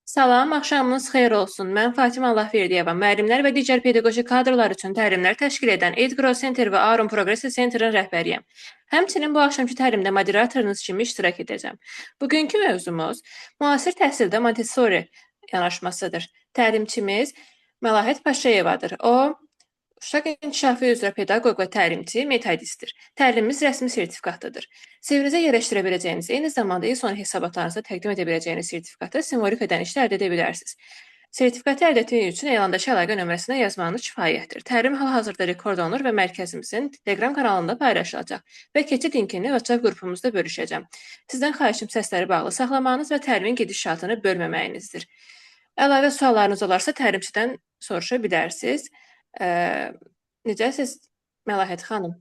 Salam, axşamınız xeyir olsun. Mən Fatimə Allahverdiyeva, müəllimlər və digər pedaqoji kadrlar üçün təlimlər təşkil edən EdGrow Center və Arum Progressive Center'ın rəhbəriyəm. Həmçinin bu axşamki təlimdə moderatorunuz kimi iştirak edəcəm. Bugünkü mövzumuz müasir təhsildə Montessori yanaşmasıdır. Təlimçimiz Məlahət Paşayevadır. O, uşaq inkişafı üzrə pedaqoq və təlimçi, metodistdir. Təlimimiz rəsmi sertifikatlıdır. CV-nizə yerləşdirə biləcəyiniz, eyni zamanda il sonu hesabatlarınızda təqdim edə biləcəyiniz sertifikatı simvolik ödənişlə əldə edə bilərsiniz. Sertifikatı əldə etmək üçün elandakı əlaqə nömrəsinə yazmağınız kifayətdir. Təlim hal-hazırda rekord olunur və mərkəzimizin Telegram kanalında paylaşılacaq və keçid linkini WhatsApp qrupumuzda bölüşəcəm. Sizdən xahişim səsləri bağlı saxlamağınız və təlimin gedişatını bölməməyinizdir. Əlavə suallarınız olarsa təlimçidən soruşa bilərsiniz. Necəsiz Məlahət xanım?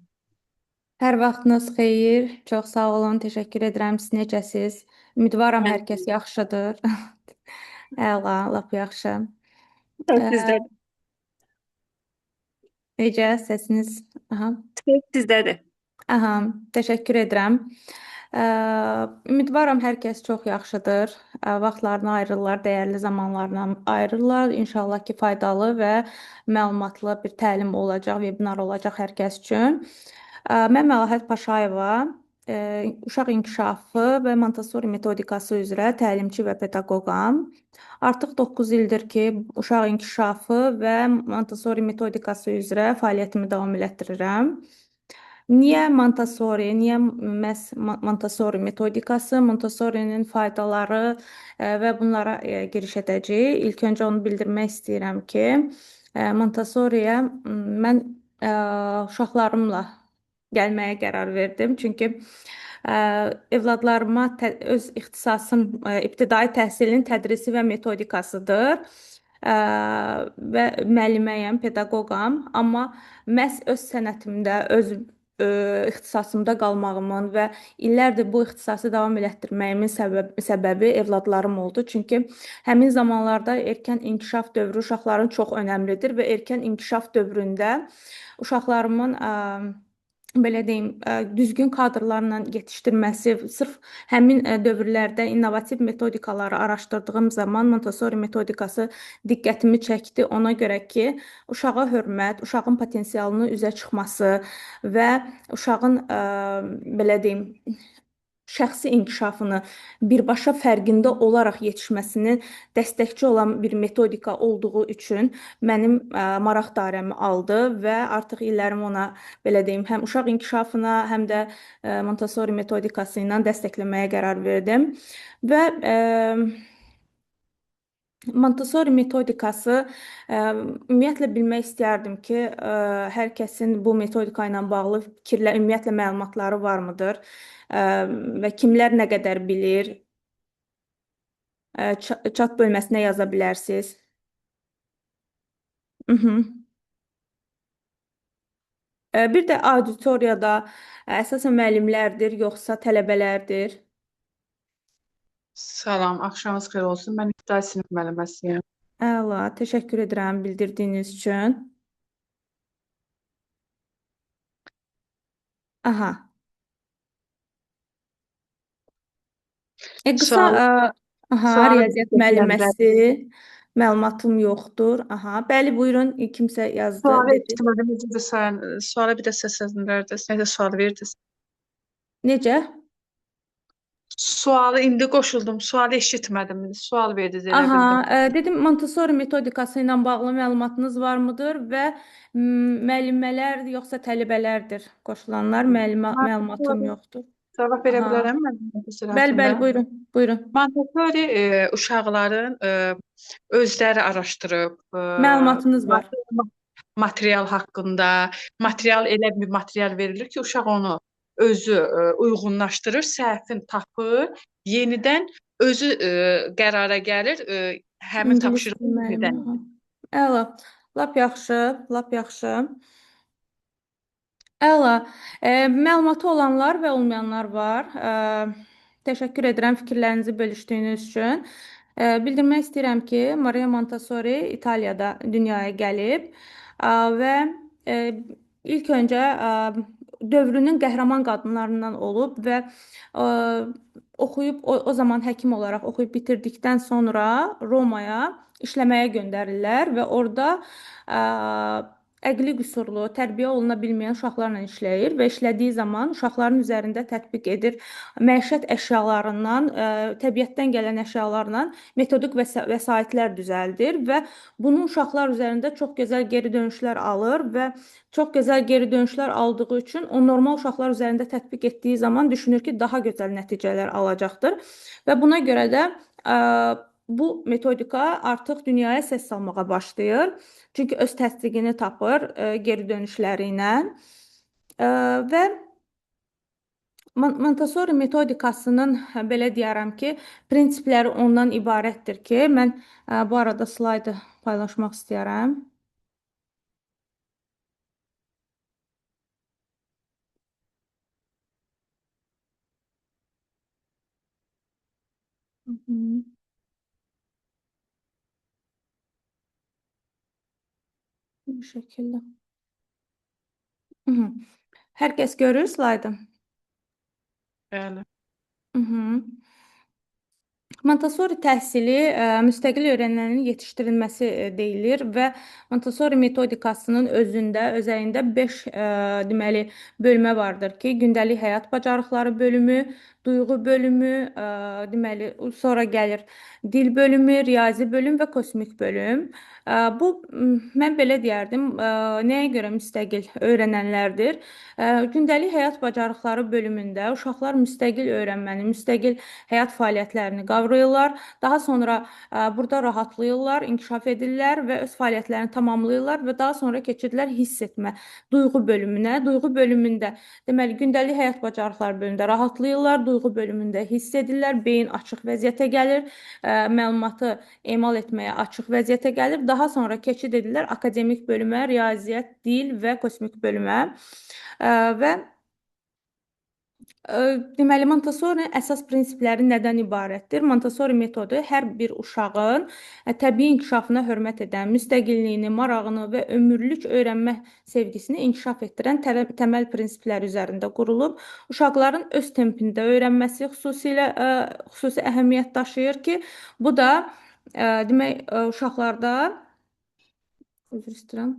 Hər vaxtınız xeyir. Çox sağ olun. Təşəkkür edirəm. Siz necəsiz? Ümidvaram hər kəs yaxşıdır. Əla, lap yaxşı. Sizdədir. Necə səsiniz? Aha. Sizdədir. Aha, təşəkkür edirəm. Ümidvaram hər kəs çox yaxşıdır. Vaxtlarını ayırırlar, dəyərli zamanlarını ayırırlar. İnşallah ki, faydalı və məlumatlı bir təlim olacaq, webinar olacaq hər kəs üçün. Mən Məlahət Paşayeva, uşaq inkişafı və Montessori metodikası üzrə təlimçi və pedaqoqam. Artıq 9 ildir ki, uşaq inkişafı və Montessori metodikası üzrə fəaliyyətimi davam elətdirirəm. Niyə Montessori, niyə məhz Montessori metodikası, Montessori'nin faydaları və bunlara giriş edəcəyik. İlk öncə onu bildirmək istəyirəm ki, Montessori'yə mən uşaqlarımla gəlməyə qərar verdim. Çünki övladlarıma öz ixtisasım ibtidai təhsilin tədrisi və metodikasıdır. Və müəlliməyəm, pedaqoqam, amma məhz öz sənətimdə, öz ixtisasımda qalmağımın və illərdir bu ixtisası davam elətdirməyimin səbəbi evladlarım oldu. Çünki həmin zamanlarda erkən inkişaf dövrü uşaqların çox önəmlidir və erkən inkişaf dövründə uşaqlarımın belə deyim, düzgün kadrlarla yetişdirməsi, sırf həmin dövrlərdə innovativ metodikaları araşdırdığım zaman Montessori metodikası diqqətimi çəkdi. Ona görə ki, uşağa hörmət, uşağın potensialının üzə çıxması və uşağın belə deyim, şəxsi inkişafını birbaşa fərqində olaraq yetişməsinin dəstəkçi olan bir metodika olduğu üçün mənim maraq dairəmi aldı və artıq illərimi ona belə deyim, həm uşaq inkişafına, həm də Montessori metodikası ilə dəstəkləməyə qərar verdim. Və Montessori metodikası ümumiyyətlə bilmək istərdim ki, hər kəsin bu metodika ilə bağlı fikirlər, ümumiyyətlə məlumatları varmıdır və kimlər nə qədər bilir? Chat bölməsinə yaza bilərsiniz. Bir də auditoriyada əsasən müəllimlərdir, yoxsa tələbələrdir? Salam, axşamınız xeyir olsun. Mən ibtidai sinif müəlliməsiyəm. Əla, təşəkkür edirəm bildirdiyiniz üçün. Aha. Qısa, Sual, aha, sualı riyaziyyat müəlliməsi məlumatım yoxdur. Aha, bəli, buyurun, kimsə yazdı, Sualı dedi. eşitmədim. Necə sən sualı bir də səsləndirdiniz. Necə sual verdiniz? Necə? Sualı indi qoşuldum. Sualı eşitmədim. Sual verdiniz elə Aha, bildim. dedim Montessori metodikası ilə bağlı məlumatınız var mıdır və müəllimələr yoxsa tələbələrdir qoşulanlar? Məlumatım yoxdur. Cavab verə bilərəm mən Montessori Bəli, bəli, haqqında? buyurun, buyurun. Montessori uşaqların özləri araşdırıb Məlumatınız var. Material haqqında, material elə bir material verilir ki, uşaq onu özü uyğunlaşdırır, səhvini tapır, yenidən özü qərara gəlir, həmin tapşırığı yenidən. Əla, lap yaxşı, lap yaxşı. Əla. Məlumatı olanlar və olmayanlar var. Təşəkkür edirəm fikirlərinizi bölüşdüyünüz üçün. Bildirmək istəyirəm ki, Maria Montessori İtaliyada dünyaya gəlib və ilk öncə dövrünün qəhrəman qadınlarından olub və Oxuyub o zaman həkim olaraq oxuyub bitirdikdən sonra Romaya işləməyə göndərirlər və orada ə, əqli qüsurlu, tərbiyə oluna bilməyən uşaqlarla işləyir və işlədiyi zaman uşaqların üzərində tətbiq edir məişət əşyalarından, təbiətdən gələn əşyalarla metodik vəsaitlər düzəldir və bunun uşaqlar üzərində çox gözəl geri dönüşlər alır və çox gözəl geri dönüşlər aldığı üçün o normal uşaqlar üzərində tətbiq etdiyi zaman düşünür ki, daha gözəl nəticələr alacaqdır. Və buna görə də bu metodika artıq dünyaya səs salmağa başlayır. Çünki öz təsdiqini tapır geri dönüşləri ilə. Və Montessori metodikasının belə deyərəm ki, prinsipləri ondan ibarətdir ki, mən bu arada slaydı paylaşmaq istəyirəm. Hı -hı. Bu şəkildə. Hı -hı. Hər kəs görür slaydı? Bəli. Hı -hı. Montessori təhsili müstəqil öyrənənin yetişdirilməsi deyilir və Montessori metodikasının özündə, özəyində 5 deməli bölmə vardır ki, gündəlik həyat bacarıqları bölümü, duyğu bölümü, deməli sonra gəlir dil bölümü, riyazi bölüm və kosmik bölüm. Bu mən belə deyərdim, nəyə görə müstəqil öyrənənlərdir? Gündəlik həyat bacarıqları bölümündə uşaqlar müstəqil öyrənməni, müstəqil həyat fəaliyyətlərini qavrayırlar. Daha sonra burada rahatlayırlar, inkişaf edirlər və öz fəaliyyətlərini tamamlayırlar və daha sonra keçirlər hiss etmə, duyğu bölümünə. Duyğu bölümündə, deməli, gündəlik həyat bacarıqları bölümündə rahatlayırlar, duyğu bölümündə hiss edirlər, beyin açıq vəziyyətə gəlir, məlumatı emal etməyə açıq vəziyyətə gəlir. Daha sonra keçid edirlər akademik bölümə, riyaziyyat, dil və kosmik bölümə. Və deməli, Montessori əsas prinsipləri nədən ibarətdir? Montessori metodu hər bir uşağın təbii inkişafına hörmət edən, müstəqilliyini, marağını və ömürlük öyrənmə sevgisini inkişaf etdirən təməl prinsiplər üzərində qurulub. Uşaqların öz tempində öyrənməsi xüsusi əhəmiyyət daşıyır ki, bu da demək, uşaqlarda üzr istəyirəm.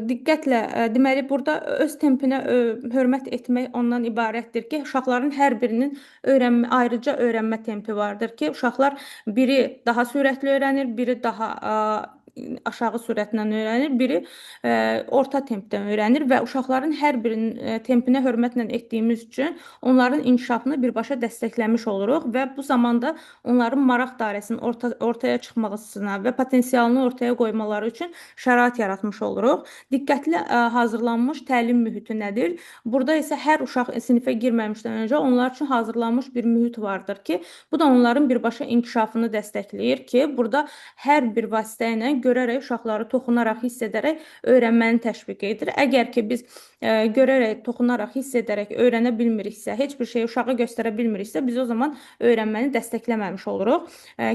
Diqqətlə, deməli, burada öz tempinə hörmət etmək ondan ibarətdir ki, uşaqların hər birinin ayrıca öyrənmə tempi vardır ki, uşaqlar biri daha sürətli öyrənir, biri daha aşağı sürətlə öyrənir, biri orta tempdən öyrənir və uşaqların hər birinin tempinə hörmətlə etdiyimiz üçün onların inkişafını birbaşa dəstəkləmiş oluruq və bu zamanda onların maraq dairəsinin ortaya çıxmasına və potensialını ortaya qoymaları üçün şərait yaratmış oluruq. Diqqətli hazırlanmış təlim mühiti nədir? Burada isə hər uşaq sinifə girməmişdən öncə onlar üçün hazırlanmış bir mühit vardır ki, bu da onların birbaşa inkişafını dəstəkləyir ki, burada hər bir vasitə ilə görərək, uşaqları toxunaraq, hiss edərək öyrənməni təşviq edir. Əgər ki, biz görərək, toxunaraq, hiss edərək öyrənə bilmiriksə, heç bir şeyi uşağa göstərə bilmiriksə, biz o zaman öyrənməni dəstəkləməmiş oluruq.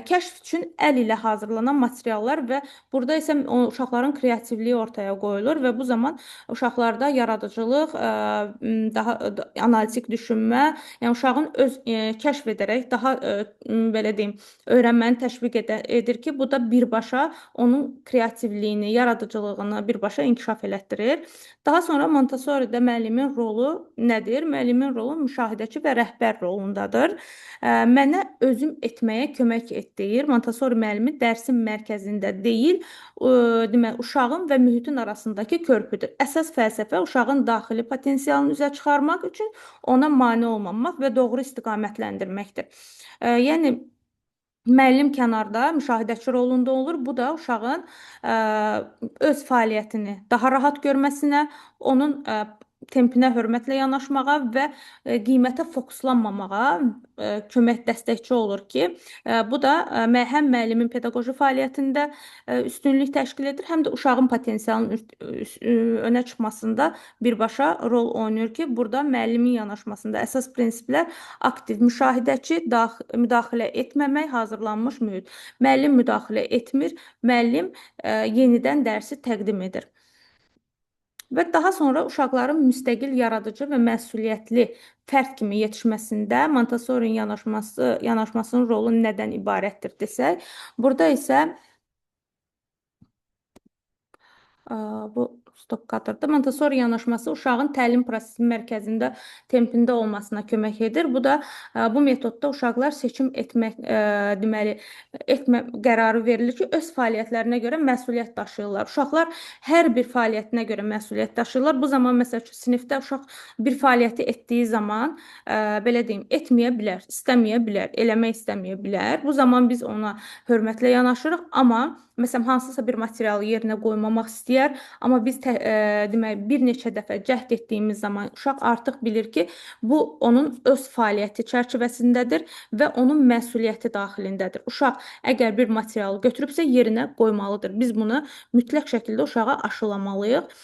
Kəşf üçün əl ilə hazırlanan materiallar və burada isə uşaqların kreativliyi ortaya qoyulur və bu zaman uşaqlarda yaradıcılıq, daha analitik düşünmə, yəni uşağın öz kəşf edərək daha belə deyim, öyrənməni təşviq edir ki, bu da birbaşa onun kreativliyini, yaradıcılığını birbaşa inkişaf elətdirir. Daha sonra Montessori'də müəllimin rolu nədir? Müəllimin rolu müşahidəçi və rəhbər rolundadır. Mənə özüm etməyə kömək et deyir. Montessori müəllimi dərsin mərkəzində deyil, deməli, uşağın və mühitin arasındakı körpüdür. Əsas fəlsəfə uşağın daxili potensialını üzə çıxarmaq üçün ona mane olmamaq və doğru istiqamətləndirməkdir. Yəni müəllim kənarda müşahidəçi rolunda olur. Bu da uşağın öz fəaliyyətini daha rahat görməsinə, onun tempinə hörmətlə yanaşmağa və qiymətə fokuslanmamağa kömək dəstəkçi olur ki, bu da həm müəllimin pedaqoji fəaliyyətində üstünlük təşkil edir, həm də uşağın potensialının önə çıxmasında birbaşa rol oynayır ki, burada müəllimin yanaşmasında əsas prinsiplər aktiv müşahidəçi, müdaxilə etməmək, hazırlanmış mühit. Müəllim müdaxilə etmir, müəllim yenidən dərsi təqdim edir. Və daha sonra uşaqların müstəqil, yaradıcı və məsuliyyətli fərd kimi yetişməsində Montessori'nin yanaşmasının rolu nədən ibarətdir desək, burada isə bu stop kadrda Montessori yanaşması uşağın təlim prosesinin mərkəzində, tempində olmasına kömək edir. Bu da bu metodda uşaqlar seçim etmək, deməli, etmə qərarı verilir ki, öz fəaliyyətlərinə görə məsuliyyət daşıyırlar. Uşaqlar hər bir fəaliyyətinə görə məsuliyyət daşıyırlar. Bu zaman məsəl üçün sinifdə uşaq bir fəaliyyəti etdiyi zaman, belə deyim, etməyə bilər, istəməyə bilər, eləmək istəməyə bilər. Bu zaman biz ona hörmətlə yanaşırıq, amma məsələn hansısa bir materialı yerinə qoymamaq istəyər, amma biz demək bir neçə dəfə cəhd etdiyimiz zaman uşaq artıq bilir ki, bu onun öz fəaliyyəti çərçivəsindədir və onun məsuliyyəti daxilindədir. Uşaq əgər bir materialı götürübsə yerinə qoymalıdır. Biz bunu mütləq şəkildə uşağa aşılamalıyıq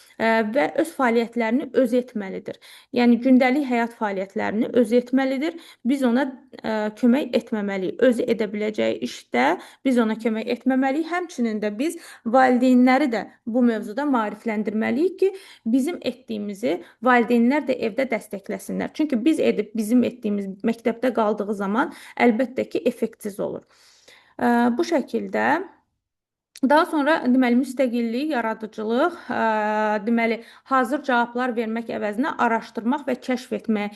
və öz fəaliyyətlərini özü etməlidir. Yəni gündəlik həyat fəaliyyətlərini özü etməlidir. Biz ona kömək etməməliyik. Özü edə biləcəyi işdə biz ona kömək etməməliyik. Həmçinin də biz valideynləri də bu mövzuda maarifləndirməliyik ki, bizim etdiyimizi valideynlər də evdə dəstəkləsinlər. Çünki biz edib bizim etdiyimiz məktəbdə qaldığı zaman əlbəttə ki, effektsiz olur. Bu şəkildə daha sonra deməli müstəqillik, yaradıcılıq, deməli hazır cavablar vermək əvəzinə araşdırmaq və kəşf etməyə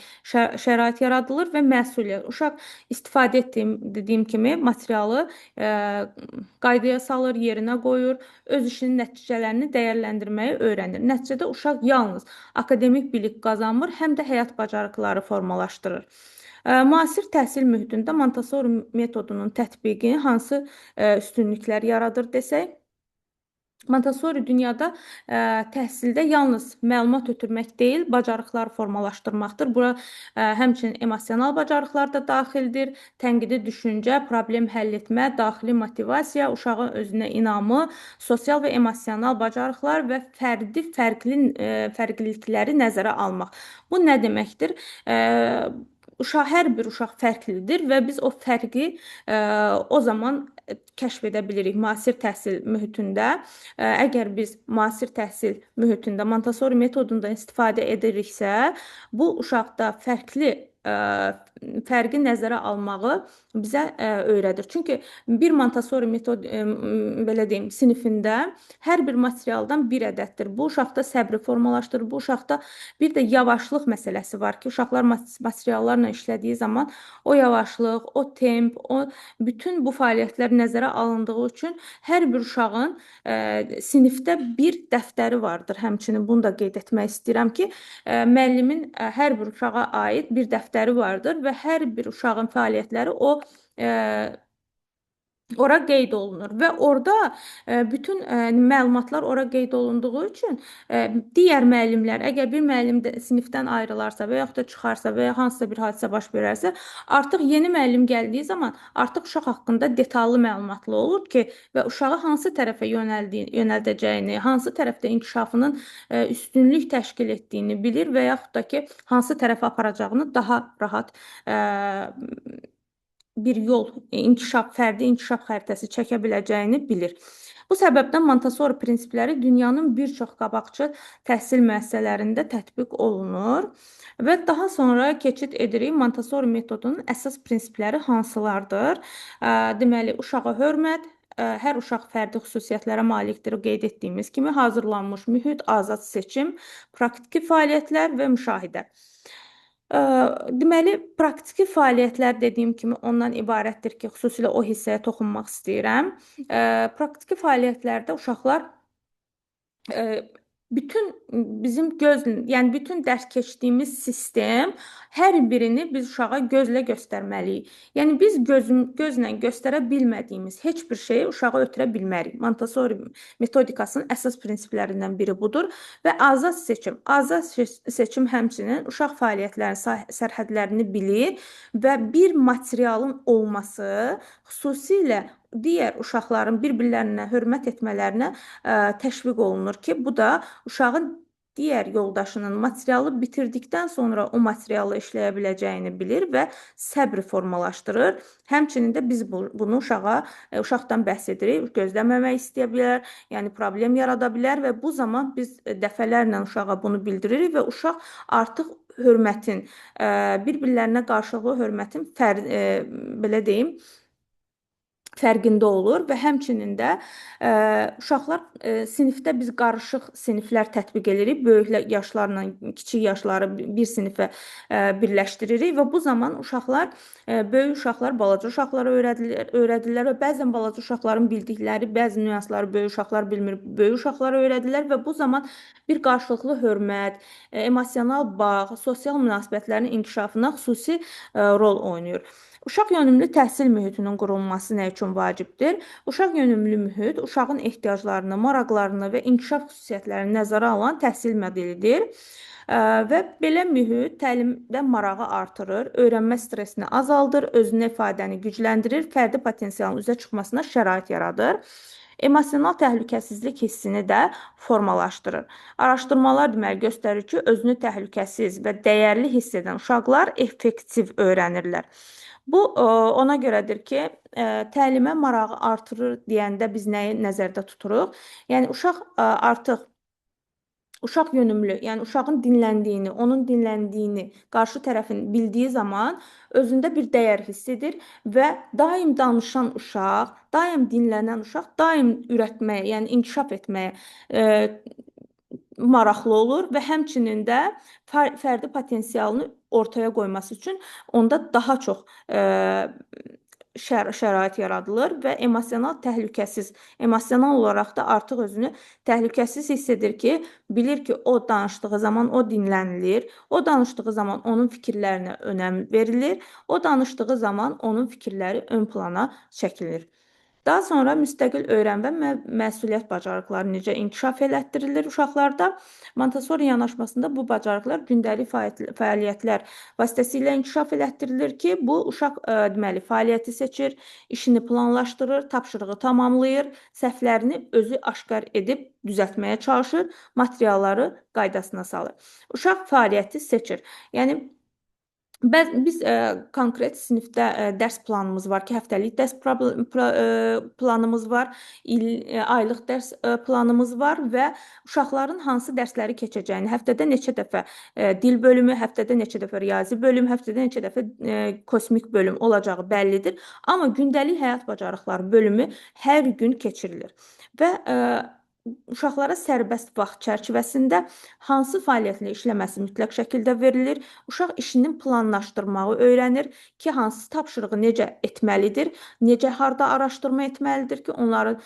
şərait yaradılır və məsuliyyət. Uşaq istifadə etdiyim, dediyim kimi materialı qaydaya salır, yerinə qoyur, öz işinin nəticələrini dəyərləndirməyi öyrənir. Nəticədə uşaq yalnız akademik bilik qazanmır, həm də həyat bacarıqları formalaşdırır. Müasir təhsil mühitində Montessori metodunun tətbiqi hansı üstünlüklər yaradır desək, Montessori dünyada təhsildə yalnız məlumat ötürmək deyil, bacarıqlar formalaşdırmaqdır. Bura həmçinin emosional bacarıqlar da daxildir. Tənqidi düşüncə, problem həll etmə, daxili motivasiya, uşağın özünə inamı, sosial və emosional bacarıqlar və fərdi fərqlilikləri nəzərə almaq. Bu nə deməkdir? Uşaq, hər bir uşaq fərqlidir və biz o fərqi o zaman kəşf edə bilirik müasir təhsil mühitində. Əgər biz müasir təhsil mühitində Montessori metodundan istifadə ediriksə, bu uşaqda fərqi nəzərə almağı bizə öyrədir. Çünki bir Montessori metod belə deyim, sinifində hər bir materialdan bir ədəddir. Bu uşaqda səbri formalaşdırır. Bu uşaqda bir də yavaşlıq məsələsi var ki, uşaqlar materiallarla işlədiyi zaman o yavaşlıq, o temp, o bütün bu fəaliyyətlər nəzərə alındığı üçün hər bir uşağın sinifdə bir dəftəri vardır. Həmçinin bunu da qeyd etmək istəyirəm ki, müəllimin hər bir uşağa aid bir dəftəri vardır və hər bir uşağın fəaliyyətləri o ora qeyd olunur və orada bütün məlumatlar ora qeyd olunduğu üçün digər müəllimlər, əgər bir müəllim də sinifdən ayrılarsa və yaxud da çıxarsa və ya hansısa bir hadisə baş verərsə, artıq yeni müəllim gəldiyi zaman artıq uşaq haqqında detallı məlumatlı olur ki, və uşağı hansı tərəfə yönəldəcəyini, hansı tərəfdə inkişafının üstünlük təşkil etdiyini bilir və yaxud da ki, hansı tərəfə aparacağını daha rahat bir yol, inkişaf, fərdi inkişaf xəritəsi çəkə biləcəyini bilir. Bu səbəbdən Montessori prinsipləri dünyanın bir çox qabaqcıl təhsil müəssisələrində tətbiq olunur və daha sonra keçid edirik Montessori metodunun əsas prinsipləri hansılardır? Deməli, uşağa hörmət, hər uşaq fərdi xüsusiyyətlərə malikdir, qeyd etdiyimiz kimi hazırlanmış mühit, azad seçim, praktiki fəaliyyətlər və müşahidə. Deməli, praktiki fəaliyyətlər dediyim kimi ondan ibarətdir ki, xüsusilə o hissəyə toxunmaq istəyirəm. Praktiki fəaliyyətlərdə uşaqlar bütün bizim göz, yəni bütün dərs keçdiyimiz sistem, hər birini biz uşağa gözlə göstərməliyik. Yəni biz gözlə göstərə bilmədiyimiz heç bir şeyi uşağa ötürə bilmərik. Montessori metodikasının əsas prinsiplərindən biri budur və azad seçim. Azad seçim həmçinin uşaq fəaliyyətlərinin sərhədlərini bilir və bir materialın olması xüsusilə digər uşaqların bir-birlərinə hörmət etmələrinə təşviq olunur ki, bu da uşağın digər yoldaşının materialı bitirdikdən sonra o materialı işləyə biləcəyini bilir və səbri formalaşdırır. Həmçinin də biz bunu uşaqdan bəhs edirik, gözləməmək istəyə bilər, yəni problem yarada bilər və bu zaman biz dəfələrlə uşağa bunu bildiririk və uşaq artıq hörmətin, bir-birlərinə qarşılıqlı hörmətin belə deyim, fərqində olur və həmçinin də uşaqlar sinifdə biz qarışıq siniflər tətbiq edirik. Böyük yaşlarla kiçik yaşları bir sinifə birləşdiririk və bu zaman uşaqlar böyük uşaqlar balaca uşaqlara öyrədirlər və bəzən balaca uşaqların bildikləri bəzi nüansları böyük uşaqlar bilmir, böyük uşaqlara öyrədirlər və bu zaman bir qarşılıqlı hörmət, emosional bağ, sosial münasibətlərin inkişafına xüsusi rol oynayır. Uşaq yönümlü təhsil mühitinin qurulması nə üçün vacibdir? Uşaq yönümlü mühit uşağın ehtiyaclarını, maraqlarını və inkişaf xüsusiyyətlərini nəzərə alan təhsil modelidir. Və belə mühit təlimdə marağı artırır, öyrənmə stressini azaldır, özünə ifadəni gücləndirir, fərdi potensialın üzə çıxmasına şərait yaradır. Emosional təhlükəsizlik hissini də formalaşdırır. Araşdırmalar deməli göstərir ki, özünü təhlükəsiz və dəyərli hiss edən uşaqlar effektiv öyrənirlər. Bu ona görədir ki, təlimə marağı artırır deyəndə biz nəyi nəzərdə tuturuq? Yəni uşaq artıq uşaq yönümlü, yəni uşağın dinləndiyini, onun dinləndiyini qarşı tərəfin bildiyi zaman özündə bir dəyər hiss edir və daim danışan uşaq, daim dinlənən uşaq daim ürətməyə, yəni inkişaf etməyə maraqlı olur və həmçinin də fərdi potensialını ortaya qoyması üçün onda daha çox şərait yaradılır və emosional təhlükəsiz, emosional olaraq da artıq özünü təhlükəsiz hiss edir ki, bilir ki, o danışdığı zaman o dinlənilir, o danışdığı zaman onun fikirlərinə önəm verilir, o danışdığı zaman onun fikirləri ön plana çəkilir. Daha sonra müstəqil öyrənmə və məsuliyyət bacarıqları necə inkişaf elətdirilir uşaqlarda? Montessori yanaşmasında bu bacarıqlar gündəlik fəaliyyətlər vasitəsilə inkişaf elətdirilir ki, bu uşaq deməli fəaliyyəti seçir, işini planlaşdırır, tapşırığı tamamlayır, səhvlərini özü aşkar edib düzəltməyə çalışır, materialları qaydasına salır. Uşaq fəaliyyəti seçir. Yəni biz konkret sinifdə dərs planımız var ki, həftəlik dərs planımız var, aylıq dərs planımız var və uşaqların hansı dərsləri keçəcəyini, həftədə neçə dəfə dil bölümü, həftədə neçə dəfə riyazi bölüm, həftədə neçə dəfə kosmik bölüm olacağı bəllidir. Amma gündəlik həyat bacarıqları bölümü hər gün keçirilir. Və uşaqlara sərbəst vaxt çərçivəsində hansı fəaliyyətlə işləməsi mütləq şəkildə verilir. Uşaq işinin planlaşdırmağı öyrənir ki, hansı tapşırığı necə etməlidir, necə harda araşdırma etməlidir ki, onların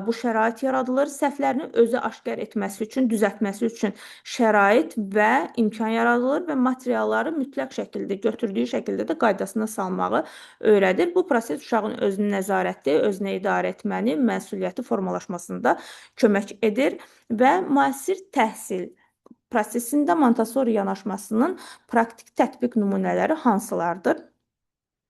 bu şərait yaradılır. Səhvlərini özü aşkar etməsi üçün, düzəltməsi üçün şərait və imkan yaradılır və materialları mütləq şəkildə götürdüyü şəkildə də qaydasına salmağı öyrədir. Bu proses uşağın özünü nəzarətli, özünə idarə etməni, məsuliyyəti formalaşmasında kömək edir və müasir təhsil prosesində Montessori yanaşmasının praktik tətbiq nümunələri hansılardır?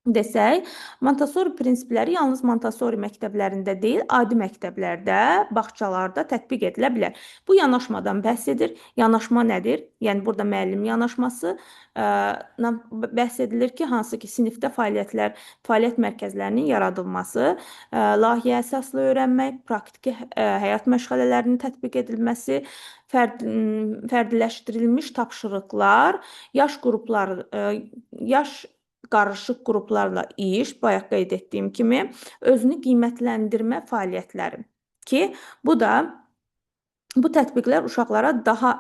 Desək, Montessori prinsipləri yalnız Montessori məktəblərində deyil, adi məktəblərdə, bağçalarda tətbiq edilə bilər. Bu yanaşmadan bəhs edir. Yanaşma nədir? Yəni burada müəllim yanaşması bəhs edilir ki, hansı ki sinifdə fəaliyyətlər, fəaliyyət mərkəzlərinin yaradılması, layihə əsaslı öyrənmək, praktiki həyat məşğələlərinin tətbiq edilməsi, fərdiləşdirilmiş tapşırıqlar, yaş qrupları, yaş qarışıq qruplarla iş, bayaq qeyd etdiyim kimi, özünü qiymətləndirmə fəaliyyətləri ki, bu da bu tətbiqlər uşaqlara daha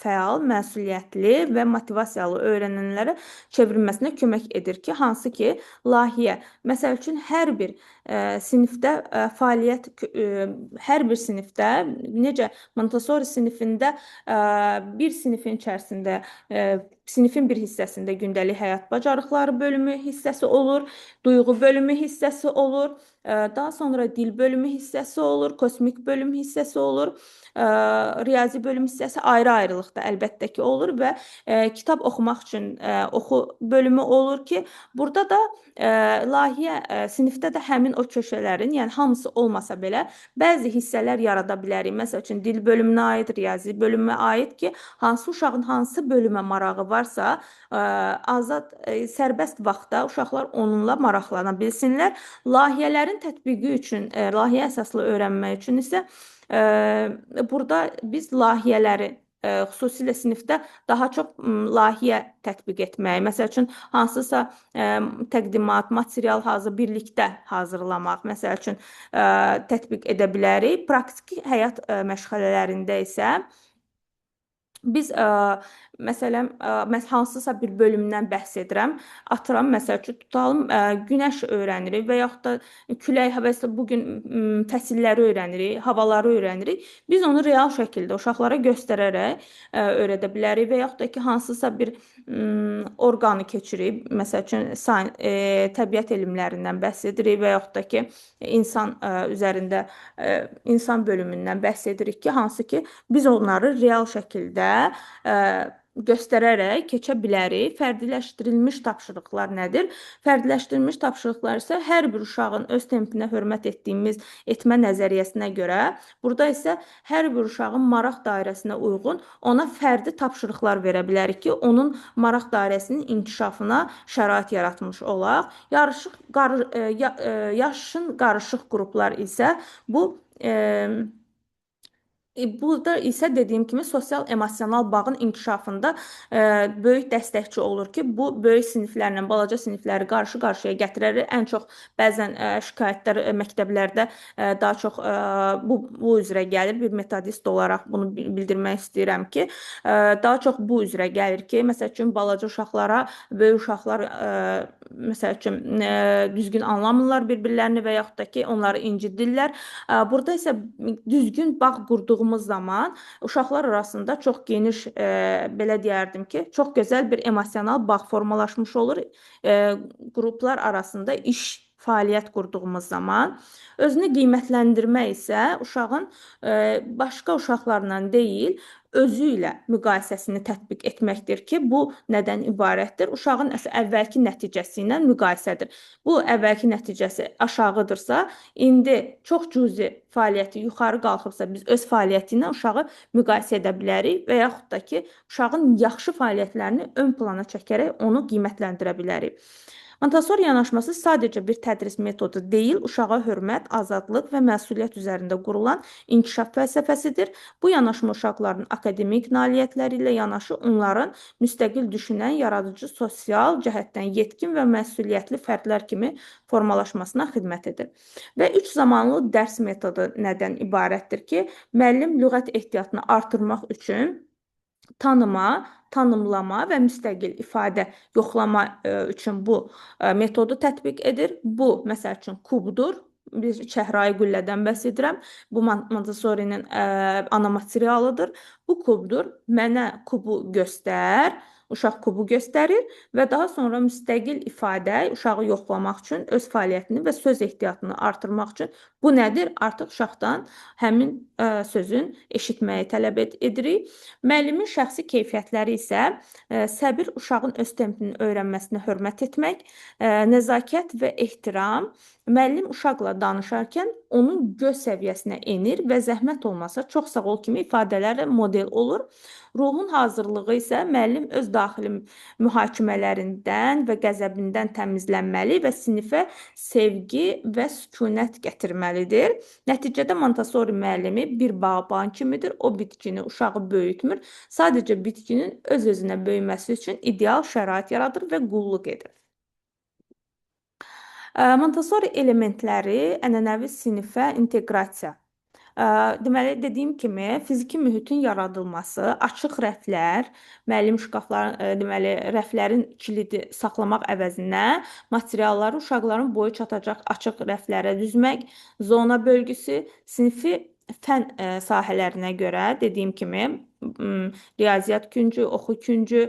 fəal, məsuliyyətli və motivasiyalı öyrənənlərə çevrilməsinə kömək edir ki, hansı ki, layihə, məsəl üçün hər bir sinifdə fəaliyyət, hər bir sinifdə necə Montessori sinifində bir sinifin içərisində Sinifin bir hissəsində gündəlik həyat bacarıqları bölümü hissəsi olur, duyğu bölümü hissəsi olur, daha sonra dil bölümü hissəsi olur, kosmik bölüm hissəsi olur, riyazi bölüm hissəsi ayrı-ayrılıqda əlbəttə ki olur və kitab oxumaq üçün oxu bölümü olur ki, burada da layihə sinifdə də həmin o köşələrin, yəni hamısı olmasa belə bəzi hissələr yarada bilərik. Məsəl üçün dil bölümünə aid, riyazi bölümə aid ki, hansı uşağın hansı bölümə marağı varsa, azad, sərbəst vaxtda uşaqlar onunla maraqlana bilsinlər. Layihələrin tətbiqi üçün, layihə əsaslı öyrənmə üçün isə burada biz layihələri xüsusilə sinifdə daha çox layihə tətbiq etmək, məsəl üçün hansısa təqdimat, material birlikdə hazırlamaq, məsəl üçün tətbiq edə bilərik. Praktiki həyat məşğələlərində isə biz məsələn hansısa bir bölümdən bəhs edirəm. Atıram, məsəl üçün tutalım günəş öyrənirik və yaxud da külək və bu gün fəsilləri öyrənirik, havaları öyrənirik. Biz onu real şəkildə uşaqlara göstərərək öyrədə bilərik və yaxud da ki hansısa bir orqanı keçirik. Məsəl üçün təbiət elmlərindən bəhs edirik və yaxud da ki insan üzərində insan bölümündən bəhs edirik ki, hansı ki biz onları real şəkildə göstərərək keçə bilərik. Fərdiləşdirilmiş tapşırıqlar nədir? Fərdiləşdirilmiş tapşırıqlar isə hər bir uşağın öz tempinə hörmət etdiyimiz etmə nəzəriyyəsinə görə, burada isə hər bir uşağın maraq dairəsinə uyğun ona fərdi tapşırıqlar verə bilərik ki, onun maraq dairəsinin inkişafına şərait yaratmış olaq. Yaşın qarışıq qruplar isə bu burada isə dediyim kimi sosial emosional bağın inkişafında böyük dəstəkçi olur ki, bu böyük siniflərlə balaca sinifləri qarşı-qarşıya gətirərək ən çox bəzən şikayətlər məktəblərdə daha çox bu üzrə gəlir. Bir metodist olaraq bunu bildirmək istəyirəm ki, daha çox bu üzrə gəlir ki, məsəl üçün balaca uşaqlara böyük uşaqlar məsəl üçün düzgün anlamırlar bir-birlərini və yaxud da ki, onları incidirlər. Burada isə düzgün bağ qurduğumuz zaman uşaqlar arasında çox geniş, belə deyərdim ki, çox gözəl bir emosional bağ formalaşmış olur. Qruplar arasında iş fəaliyyət qurduğumuz zaman özünü qiymətləndirmə isə uşağın başqa uşaqlarla deyil, özü ilə müqayisəsini tətbiq etməkdir ki, bu nədən ibarətdir? Uşağın əvvəlki nəticəsi ilə müqayisədir. Bu əvvəlki nəticəsi aşağıdırsa, indi çox cüzi fəaliyyəti yuxarı qalxıbsa, biz öz fəaliyyəti ilə uşağı müqayisə edə bilərik və yaxud da ki, uşağın yaxşı fəaliyyətlərini ön plana çəkərək onu qiymətləndirə bilərik. Montessori yanaşması sadəcə bir tədris metodu deyil, uşağa hörmət, azadlıq və məsuliyyət üzərində qurulan inkişaf fəlsəfəsidir. Bu yanaşma uşaqların akademik nailiyyətləri ilə yanaşı onların müstəqil düşünən, yaradıcı, sosial cəhətdən yetkin və məsuliyyətli fərdlər kimi formalaşmasına xidmət edir. Və üç zamanlı dərs metodu nədən ibarətdir ki, müəllim lüğət ehtiyatını artırmaq üçün tanıma, tanımlama və müstəqil ifadə yoxlama üçün bu metodu tətbiq edir. Bu, məsəl üçün, kubdur. Bir çəhrayı qüllədən bəhs edirəm. Bu Montessori'nin ana materialıdır. Bu kubdur. Mənə kubu göstər. Uşaq kubu göstərir və daha sonra müstəqil ifadə uşağı yoxlamaq üçün öz fəaliyyətini və söz ehtiyatını artırmaq üçün bu nədir? Artıq uşaqdan həmin sözün eşitməyi tələb edirik. Müəllimin şəxsi keyfiyyətləri isə səbir, uşağın öz tempini öyrənməsinə hörmət etmək, nəzakət və ehtiram. Müəllim uşaqla danışarkən onun göz səviyyəsinə enir və zəhmət olmasa çox sağ ol kimi ifadələrlə model olur. Ruhun hazırlığı isə müəllim öz daxili mühakimələrindən və qəzəbindən təmizlənməli və sinifə sevgi və sükunət gətirməlidir. Nəticədə Montessori müəllimi bir bağban kimidir. O bitkini, uşağı böyütmür. Sadəcə bitkinin öz-özünə böyüməsi üçün ideal şərait yaradır və qulluq edir. Montessori elementləri ənənəvi sinifə inteqrasiya. Deməli, dediyim kimi, fiziki mühitin yaradılması, açıq rəflər, müəllim şkafların, deməli, rəflərin kilidi saxlamaq əvəzinə materialları uşaqların boyu çatacaq açıq rəflərə düzmək, zona bölgüsü, sinfi fən sahələrinə görə, dediyim kimi, riyaziyyat küncü, oxu küncü,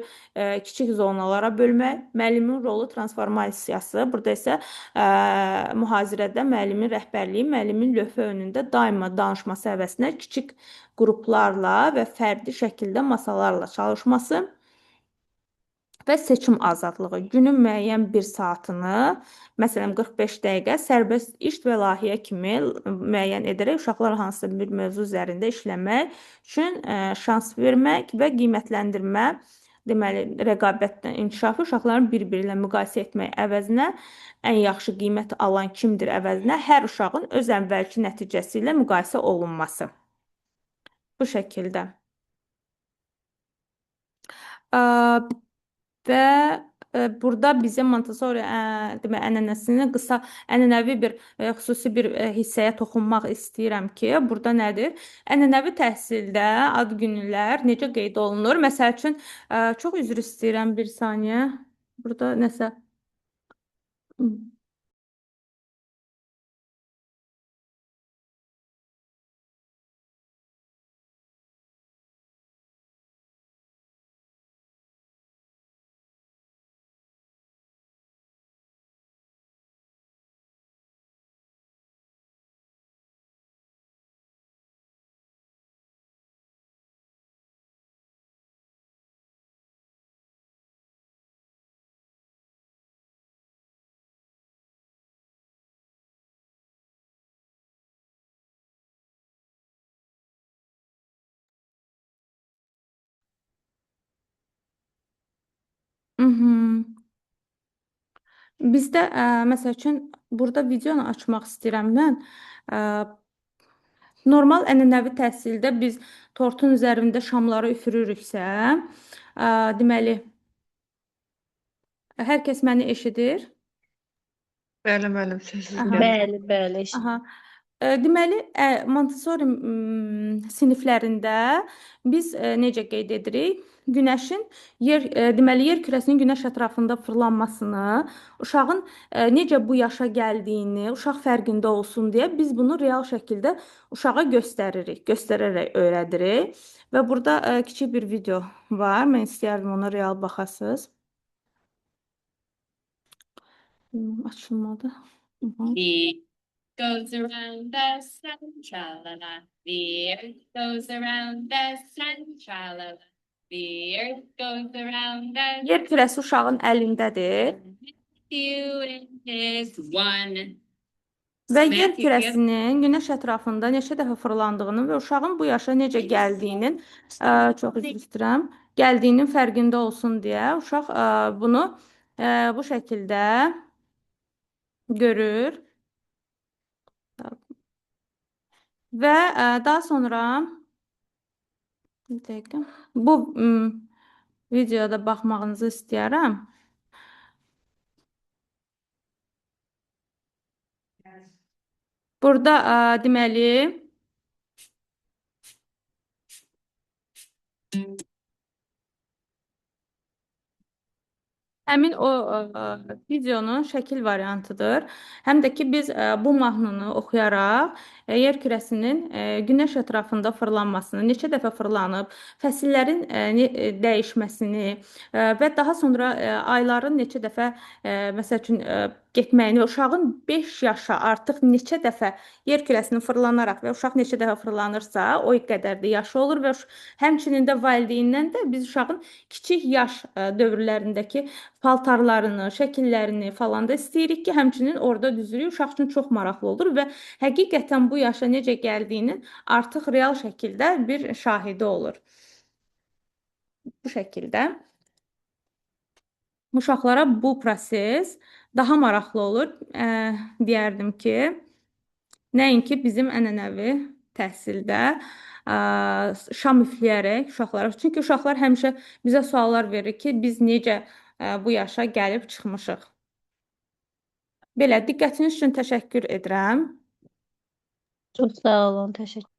kiçik zonalara bölmək, müəllimin rolu transformasiyası. Burada isə mühazirədə müəllimin rəhbərliyi, müəllimin lövhə önündə daima danışması əvəzinə kiçik qruplarla və fərdi şəkildə masalarla çalışması və seçim azadlığı. Günün müəyyən bir saatını, məsələn 45 dəqiqə sərbəst iş və layihə kimi müəyyən edərək uşaqlar hansısa bir mövzu üzərində işləmək üçün şans vermək və qiymətləndirmə, deməli, rəqabətdən inkişafı uşaqların bir-biri ilə müqayisə etmək əvəzinə ən yaxşı qiymət alan kimdir əvəzinə hər uşağın öz əvvəlki nəticəsi ilə müqayisə olunması. Bu şəkildə. Və burada bizim Montessori demək ənənəsinin qısa ənənəvi bir xüsusi bir hissəyə toxunmaq istəyirəm ki, burada nədir? Ənənəvi təhsildə ad günlər necə qeyd olunur? Məsəl üçün çox üzr istəyirəm bir saniyə. Burada nəsə Mhm. Bizdə məsəl üçün burada videonu açmaq istəyirəm mən. Ə, Normal ənənəvi təhsildə biz tortun üzərində şamları üfürürüksə, deməli, hər kəs məni eşidir? Bəli, müəllim, səsiniz gəlir. Bəli, bəli. Aha. Deməli, Montessori siniflərində biz necə qeyd edirik? Günəşin yer, deməli yer kürəsinin günəş ətrafında fırlanmasını, uşağın necə bu yaşa gəldiyini, uşaq fərqində olsun deyə biz bunu real şəkildə uşağa göstəririk, göstərərək öyrədirik. Və burada kiçik bir video var. Mən istəyərdim ona real baxasınız. Açılmadı. The goes around the sun, tra-la-la. The earth goes around the sun, tra-la-la. The earth goes around the Yer kürəsi uşağın əlindədir. Matthew and his one. Və yer Matthew, kürəsinin günəş ətrafında neçə dəfə fırlandığını və uşağın bu yaşa necə gəldiyinin, çox üzr istəyirəm, gəldiyinin fərqində olsun deyə uşaq bunu bu şəkildə görür. Və daha sonra bir dəqiqə bu videoda baxmağınızı istəyərəm. Burada deməli həmin o videonun şəkil variantıdır. Həm də ki biz bu mahnını oxuyaraq yer kürəsinin günəş ətrafında fırlanmasını, neçə dəfə fırlanıb, fəsillərin dəyişməsini və daha sonra ayların neçə dəfə məsəl üçün getməyini, uşağın 5 yaşa artıq neçə dəfə yer kürəsini fırlanaraq və uşaq neçə dəfə fırlanırsa, o qədər də yaşı olur və həmçinin də valideyndən də biz uşağın kiçik yaş dövrlərindəki paltarlarını, şəkillərini falan da istəyirik ki, həmçinin orada düzürük. Uşaq üçün çox maraqlı olur və həqiqətən bu yaşa necə gəldiyinin artıq real şəkildə bir şahidi olur. Bu şəkildə uşaqlara bu proses daha maraqlı olur. Deyərdim ki, nəinki bizim ənənəvi təhsildə şam üfləyərək uşaqlara. Çünki uşaqlar həmişə bizə suallar verir ki, biz necə bu yaşa gəlib çıxmışıq. Belə, diqqətiniz üçün təşəkkür edirəm. Çox sağ olun, təşəkkür.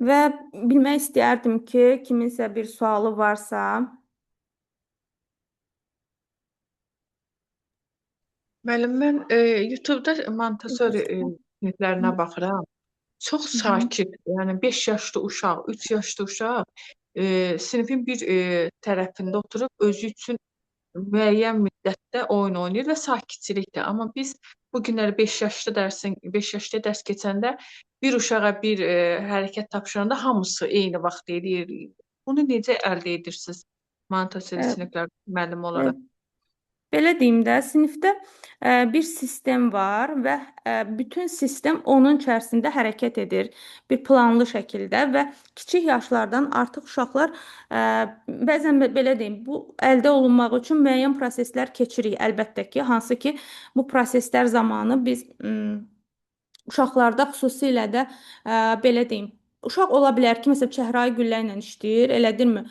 Və bilmək istəyərdim ki, kiminsə bir sualı varsa. Müəllim, mən YouTube-da Montessori siniflərinə baxıram. Çox sakit, yəni 5 yaşlı uşaq, 3 yaşlı uşaq sinifin bir tərəfində oturub özü üçün müəyyən müddətdə oyun oynayır və sakitçilikdir. Amma biz bu günləri 5 yaşlı dərsin, 5 yaşlı dərs keçəndə bir uşağa bir hərəkət tapşıranda hamısı eyni vaxt eləyir. Bunu necə əldə edirsiniz Montessori siniflər müəllimi olaraq? Belə deyim də, sinifdə bir sistem var və bütün sistem onun içərisində hərəkət edir bir planlı şəkildə və kiçik yaşlardan artıq uşaqlar bəzən belə deyim, bu əldə olunmaq üçün müəyyən proseslər keçirik əlbəttə ki, hansı ki bu proseslər zamanı biz uşaqlarda xüsusilə də belə deyim, uşaq ola bilər ki, məsələn, çəhrayı güllə ilə işləyir, elədirmi?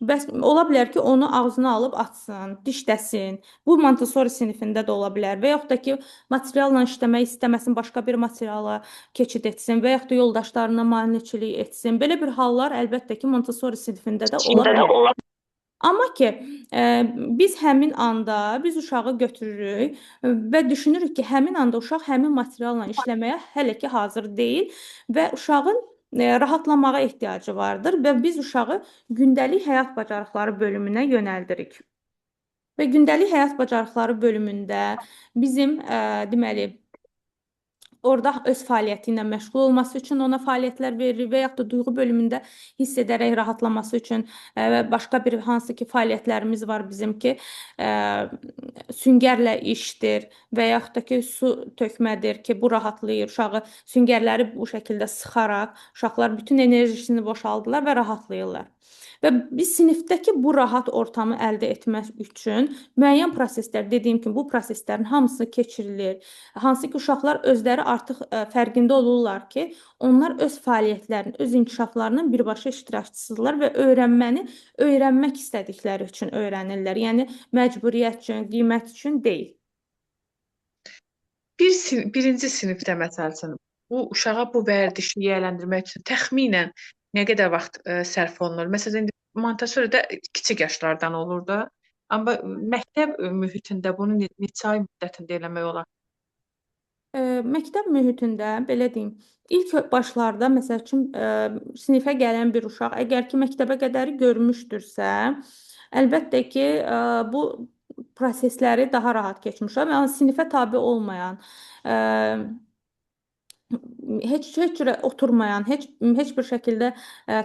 Bəs ola bilər ki, onu ağzına alıb atsın, dişləsin. Bu Montessori sinifində də ola bilər və yaxud da ki, materialla işləmək istəməsin, başqa bir materiala keçid etsin və yaxud da yoldaşlarına maneçilik etsin. Belə bir hallar əlbəttə ki, Montessori sinifində də ola bilər. Amma ki, biz həmin anda biz uşağı götürürük və düşünürük ki, həmin anda uşaq həmin materialla işləməyə hələ ki hazır deyil və uşağın rahatlamağa ehtiyacı vardır və biz uşağı gündəlik həyat bacarıqları bölümünə yönəldirik. Və gündəlik həyat bacarıqları bölümündə bizim deməli orada öz fəaliyyəti ilə məşğul olması üçün ona fəaliyyətlər veririk və yaxud da duyğu bölümündə hiss edərək rahatlaması üçün və başqa bir hansı ki fəaliyyətlərimiz var bizim ki, süngərlə işdir və yaxud da ki su tökmədir ki, bu rahatlayır uşağı. Süngərləri bu şəkildə sıxaraq uşaqlar bütün enerjisini boşaldılar və rahatlayırlar. Və biz sinifdəki bu rahat ortamı əldə etmək üçün müəyyən proseslər, dediyim kimi bu proseslərin hamısı keçirilir. Hansı ki uşaqlar özləri artıq fərqində olurlar ki, onlar öz fəaliyyətlərinin, öz inkişaflarının birbaşa iştirakçısıdırlar və öyrənməni öyrənmək istədikləri üçün öyrənirlər. Yəni məcburiyyət üçün, qiymət üçün deyil. Birinci sinifdə məsəl üçün bu uşağa bu vərdişi yiyələndirmək üçün təxminən nə qədər vaxt sərf olunur? Məsələn, indi Montessori'də kiçik yaşlardan olur da, amma məktəb mühitində bunu neçə ay müddətində eləmək olar? Məktəb mühitində belə deyim, ilk başlarda məsəl üçün sinifə gələn bir uşaq əgər ki məktəbə qədəri görmüşdürsə, əlbəttə ki bu prosesləri daha rahat keçmiş olar. Yəni sinifə tabe olmayan, heç cürə oturmayan, heç bir şəkildə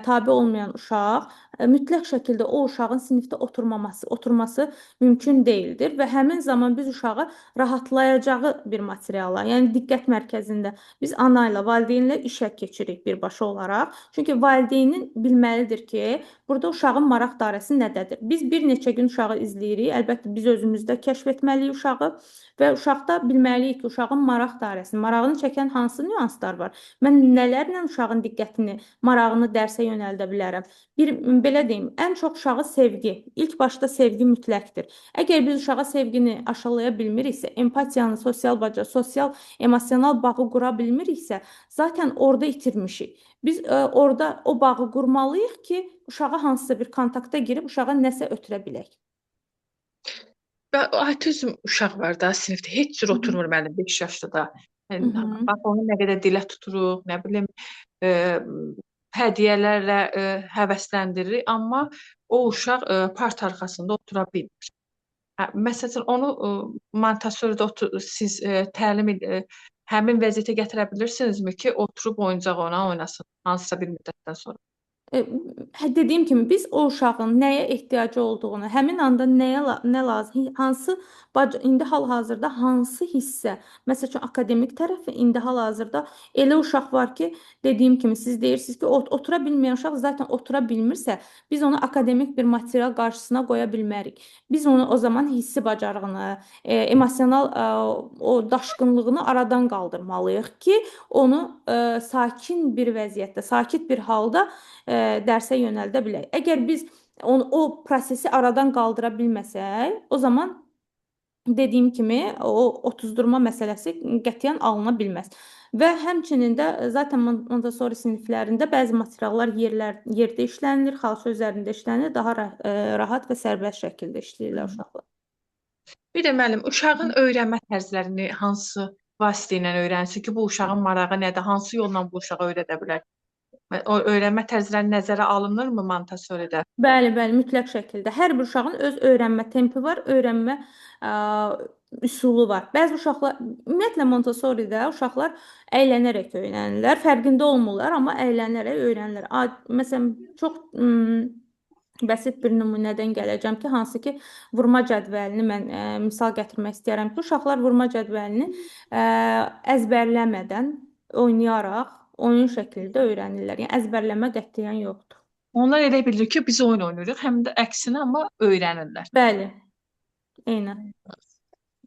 tabe olmayan uşaq mütləq şəkildə o uşağın sinifdə oturması mümkün deyildir və həmin zaman biz uşağı rahatlayacağı bir materiala, yəni diqqət mərkəzində biz ana ilə, valideynlə işə keçirik birbaşa olaraq. Çünki valideynin bilməlidir ki, burada uşağın maraq dairəsi nədədir. Biz bir neçə gün uşağı izləyirik. Əlbəttə biz özümüz də kəşf etməliyik uşağı və uşaqda bilməliyik ki, uşağın maraq dairəsini, marağını çəkən hansı nüanslar var. Mən nələrlə uşağın diqqətini, marağını dərsə yönəldə bilərəm? Bir belə deyim, ən çox uşağı sevgi. İlk başda sevgi mütləqdir. Əgər biz uşağa sevgini aşılaya bilmiriksə, empatiyanı, sosial bacar, sosial emosional bağı qura bilmiriksə, zaten orada itirmişik. Biz orada o bağı qurmalıyıq ki, uşağa hansısa bir kontakta girib uşağa nəsə ötürə bilək. Və autizm uşaq var da sinifdə, heç cür oturmur müəllim 5 yaşlı da. Yəni, bax onu nə qədər dilə tuturuq, nə bilim, hədiyyələrlə həvəsləndiririk, amma o uşaq parta arxasında otura bilmir. Hə, məsəl üçün onu Montessori'də siz təlim həmin vəziyyətə gətirə bilirsinizmi ki, oturub oyuncaq ona oynasın hansısa bir müddətdən sonra? Dediyim kimi biz o uşağın nəyə ehtiyacı olduğunu, həmin anda nəyə nə lazım, hansı indi hal-hazırda hansı hissə, məsəl üçün akademik tərəfi indi hal-hazırda elə uşaq var ki, dediyim kimi siz deyirsiniz ki, otura bilməyən uşaq zaten otura bilmirsə, biz onu akademik bir material qarşısına qoya bilmərik. Biz onu o zaman hissi bacarığını, emosional o daşqınlığını aradan qaldırmalıyıq ki, onu sakin bir vəziyyətdə, sakit bir halda dərsə yönəldə bilək. Əgər biz onu, o prosesi aradan qaldıra bilməsək, o zaman dediyim kimi o otuzdurma məsələsi qətiyyən alına bilməz. Və həmçinin də zaten Montessori siniflərində bəzi materiallar yerdə işlənilir, xalça üzərində işlənilir, daha rahat və sərbəst şəkildə işləyirlər uşaqlar. Bir də müəllim, uşağın öyrənmə tərzlərini hansı vasitə ilə öyrənsin ki, bu uşağın marağı nədir, hansı yolla bu uşağa öyrədə bilər? O öyrənmə tərzləri nəzərə alınırmı Montessori'də? Bəli, bəli, mütləq şəkildə. Hər bir uşağın öz öyrənmə tempi var, öyrənmə üsulu var. Bəzi uşaqlar, ümumiyyətlə Montessori'də uşaqlar əylənərək öyrənirlər. Fərqində olmurlar, amma əylənərək öyrənirlər. Məsələn, çox bəsit bir nümunədən gələcəm ki, hansı ki, vurma cədvəlini mən misal gətirmək istəyirəm ki, uşaqlar vurma cədvəlini əzbərləmədən, oynayaraq, oyun şəklində öyrənirlər. Yəni əzbərləmə qətiyyən yoxdur. Onlar elə bilir ki, biz oyun oynayırıq, həm də əksinə, amma öyrənirlər. Bəli, eynən.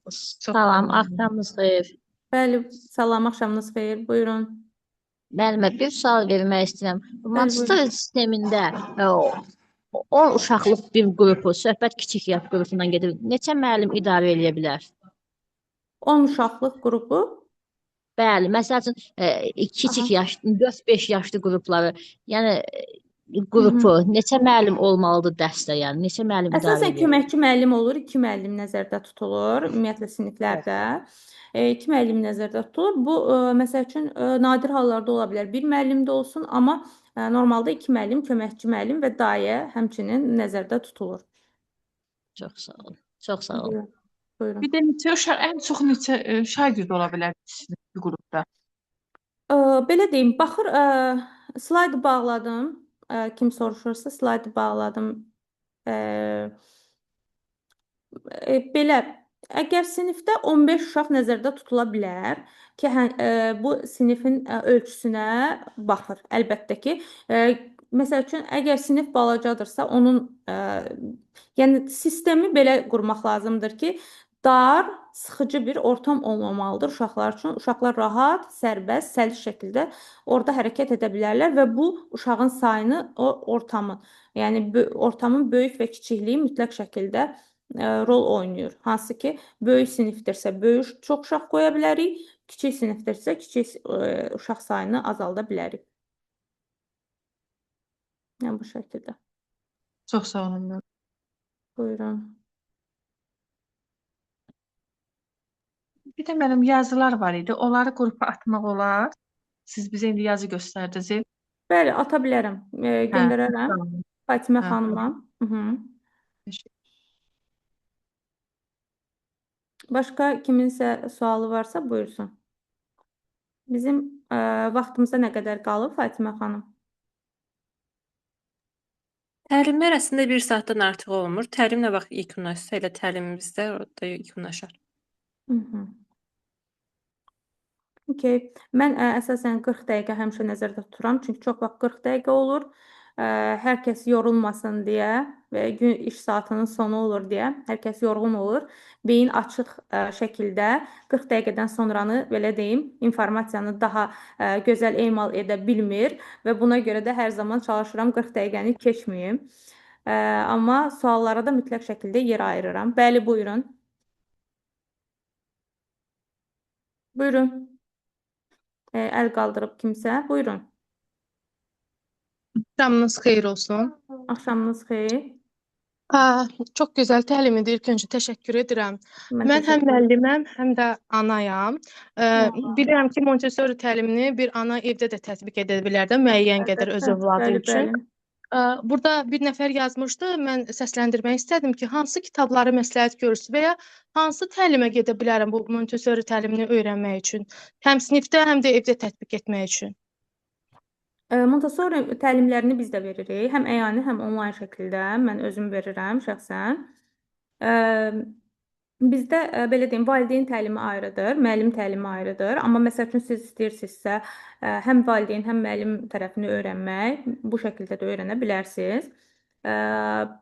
Çox Salam, axşamınız xeyir. Bəli, salam, axşamınız xeyir. Buyurun. Müəllimə bir sual vermək istəyirəm. Montessori sistemində 10 uşaqlıq bir qrupu, söhbət kiçik yaş qrupundan gedir. Neçə müəllim idarə eləyə bilər? 10 uşaqlıq qrupu. Bəli, məsəl üçün kiçik yaş, 4-5 yaşlı qrupları, yəni qrupu neçə müəllim olmalıdır dərsdə, yəni neçə müəllim idarə Əsasən köməkçi müəllim olur, 2 müəllim nəzərdə tutulur ümumiyyətlə siniflərdə. 2 müəllim nəzərdə tutulur. Bu məsəl üçün nadir hallarda ola bilər. Bir müəllim də olsun, amma normalda 2 müəllim, köməkçi müəllim və dayə həmçinin nəzərdə tutulur. Çox sağ olun. Çox sağ olun. Buyurun. Bir də neçə uşaq, ən çox neçə şagird ola bilər bir qrupda? Belə deyim, baxır, slaydı bağladım. Kim soruşursa slaydı bağladım. Belə, əgər sinifdə 15 uşaq nəzərdə tutula bilər ki, hə, bu sinifin ölçüsünə baxır. Əlbəttə ki, məsəl üçün, əgər sinif balacadırsa, onun yəni sistemi belə qurmaq lazımdır ki, dar, sıxıcı bir ortam olmamalıdır uşaqlar üçün. Uşaqlar rahat, sərbəst, səlis şəkildə orada hərəkət edə bilərlər və bu uşağın sayını o ortamın, yəni ortamın böyük və kiçikliyi mütləq şəkildə rol oynayır. Hansı ki, böyük sinifdirsə, böyük çox uşaq qoya bilərik, kiçik sinifdirsə, kiçik uşaq sayını azalda bilərik. Yəni bu şəkildə. Çox sağ olun. Buyurun. Bir də mənim yazılar var idi. Onları qrupa atmaq olar. Siz bizə indi yazı göstərdiniz. Bəli, ata bilərəm. Göndərərəm tamam. Fatimə Hə, xanıma. Başqa kiminsə sualı varsa buyursun. Bizim vaxtımıza nə qədər qalıb Fatimə xanım? Təlimlər əslində bir saatdan artıq olmur. Təlim nə vaxt yekunlaşsa, elə təlimimiz də orada yekunlaşar. Okey. Mən əsasən 40 dəqiqə həmişə nəzərdə tuturam. Çünki çox vaxt 40 dəqiqə olur. Hər kəs yorulmasın deyə və gün iş saatının sonu olur deyə hər kəs yorğun olur. Beyin açıq şəkildə 40 dəqiqədən sonranı belə deyim, informasiyanı daha gözəl emal edə bilmir və buna görə də hər zaman çalışıram 40 dəqiqəni keçməyim. Amma suallara da mütləq şəkildə yer ayırıram. Bəli, buyurun. Buyurun. Əl qaldırıb kimsə. Buyurun. Axşamınız xeyir olsun. Axşamınız xeyir. Çox gözəl təlim idi. İlk öncə təşəkkür edirəm. Mən Mən həm təşəkkür edirəm. müəlliməm, həm də anayam. Bilirəm ki, Montessori təlimini bir ana evdə də tətbiq edə bilər də müəyyən qədər öz Əlbəttə. övladı Bəli, üçün. bəli. Burada bir nəfər yazmışdı, mən səsləndirmək istədim ki, hansı kitabları məsləhət görürsünüz və ya hansı təlimə gedə bilərəm bu Montessori təlimini öyrənmək üçün, həm sinifdə, həm də evdə tətbiq etmək üçün. Montessori təlimlərini biz də veririk. Həm əyani, həm onlayn şəkildə. Mən özüm verirəm şəxsən. Bizdə belə deyim, valideyn təlimi ayrıdır, müəllim təlimi ayrıdır. Amma məsəl üçün siz istəyirsinizsə, həm valideyn, həm müəllim tərəfini öyrənmək, bu şəkildə də öyrənə bilərsiniz.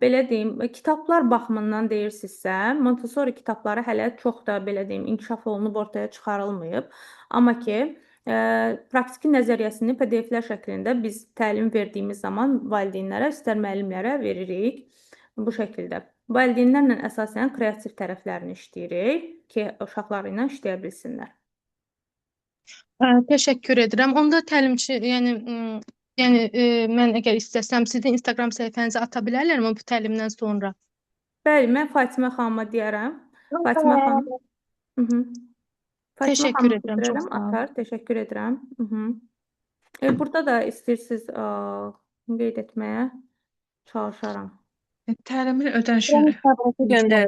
Belə deyim, kitablar baxımından deyirsinizsə, Montessori kitabları hələ çox da belə deyim, inkişaf olunub ortaya çıxarılmayıb. Amma ki, praktiki nəzəriyyəsini PDF-lər şəklində biz təlim verdiyimiz zaman valideynlərə, istər müəllimlərə veririk bu şəkildə. Valideynlərlə əsasən kreativ tərəflərini işləyirik ki, uşaqları ilə işləyə bilsinlər. Təşəkkür edirəm. Onda təlimçi, yəni yəni mən əgər istəsəm sizin Instagram səhifənizə ata bilərlərmi bu təlimdən sonra? Bəli, mən Fatimə xanıma deyərəm. Fatimə xanım. Hı -hı. Fatimə Təşəkkür xanımı edirəm, çox götürərəm, sağ olun. atar. Təşəkkür edirəm. Burada da istəyirsiniz qeyd etməyə çalışaram. Təlimin ödənişini Göndər.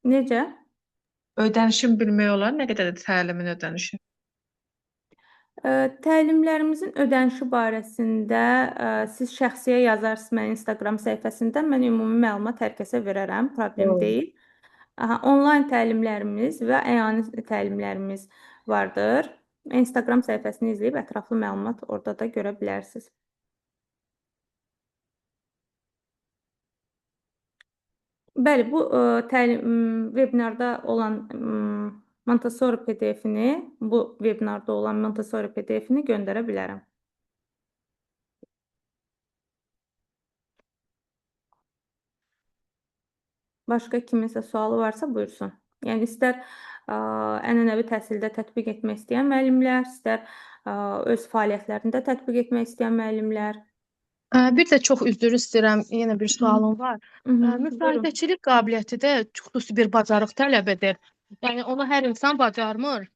Necə? Ödənişini bilmək olar. Nə qədərdir təlimin ödənişi? Təlimlərimizin ödənişi barəsində siz şəxsiyə yazarsınız mənim Instagram səhifəsində. Mən ümumi məlumat hər kəsə verərəm, problem deyil. Aha, onlayn təlimlərimiz və əyani təlimlərimiz vardır. Instagram səhifəsini izləyib ətraflı məlumat orada da görə bilərsiniz. Bəli, bu təlim webinarda olan Montessori PDF-ini, bu webinarda olan Montessori PDF-ini göndərə bilərəm. Başqa kiminsə sualı varsa buyursun. Yəni istər ənənəvi təhsildə tətbiq etmək istəyən müəllimlər, istər öz fəaliyyətlərində tətbiq etmək istəyən müəllimlər. Bir də çox üzr istəyirəm, yenə bir sualım var. Müşahidəçilik qabiliyyəti də xüsusi bir bacarıq tələb edir. Yəni onu hər insan bacarmır.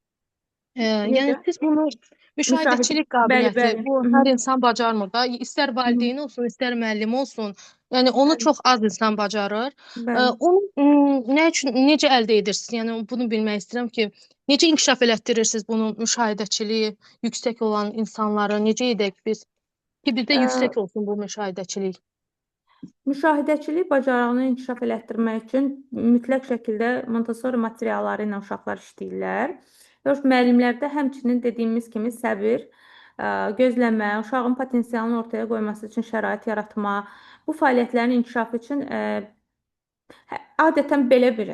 Yəni siz bunu müşahidəçilik qabiliyyəti, bu hər insan bacarmır da. İstər valideyn olsun, istər müəllim olsun. Yəni onu çox az insan bacarır. Onu nə üçün, necə əldə edirsiniz? Yəni bunu bilmək istəyirəm ki, necə inkişaf elətdirirsiniz bunu müşahidəçiliyi yüksək olan insanları, necə edək biz ki, bizdə yüksək olsun bu müşahidəçilik? Müşahidəçilik bacarığını inkişaf elətdirmək üçün mütləq şəkildə Montessori materialları ilə uşaqlar işləyirlər. Və müəllimlərdə həmçinin dediyimiz kimi səbir, gözləmə, uşağın potensialını ortaya qoyması üçün şərait yaratma, bu fəaliyyətlərin inkişafı üçün adətən belə bir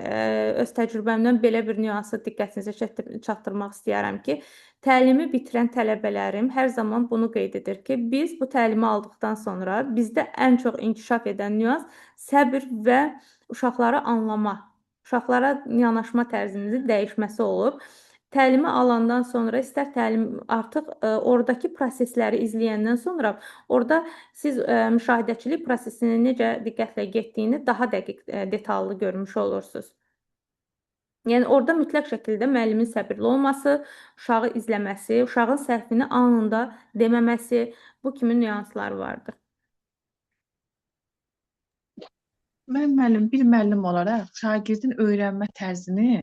öz təcrübəmdən belə bir nüansı diqqətinizə çatdırmaq istəyərəm ki, təlimi bitirən tələbələrim hər zaman bunu qeyd edir ki, biz bu təlimi aldıqdan sonra bizdə ən çox inkişaf edən nüans səbir və uşaqları anlama, uşaqlara yanaşma tərzimizin dəyişməsi olub. Təlimi alandan sonra istər təlim artıq oradakı prosesləri izləyəndən sonra orada siz müşahidəçilik prosesinin necə diqqətlə getdiyini daha dəqiq, detallı görmüş olursunuz. Yəni orada mütləq şəkildə müəllimin səbirli olması, uşağı izləməsi, uşağın səhvini anında deməməsi, bu kimi nüanslar vardır. Mən müəllim, bir müəllim olaraq şagirdin öyrənmə tərzini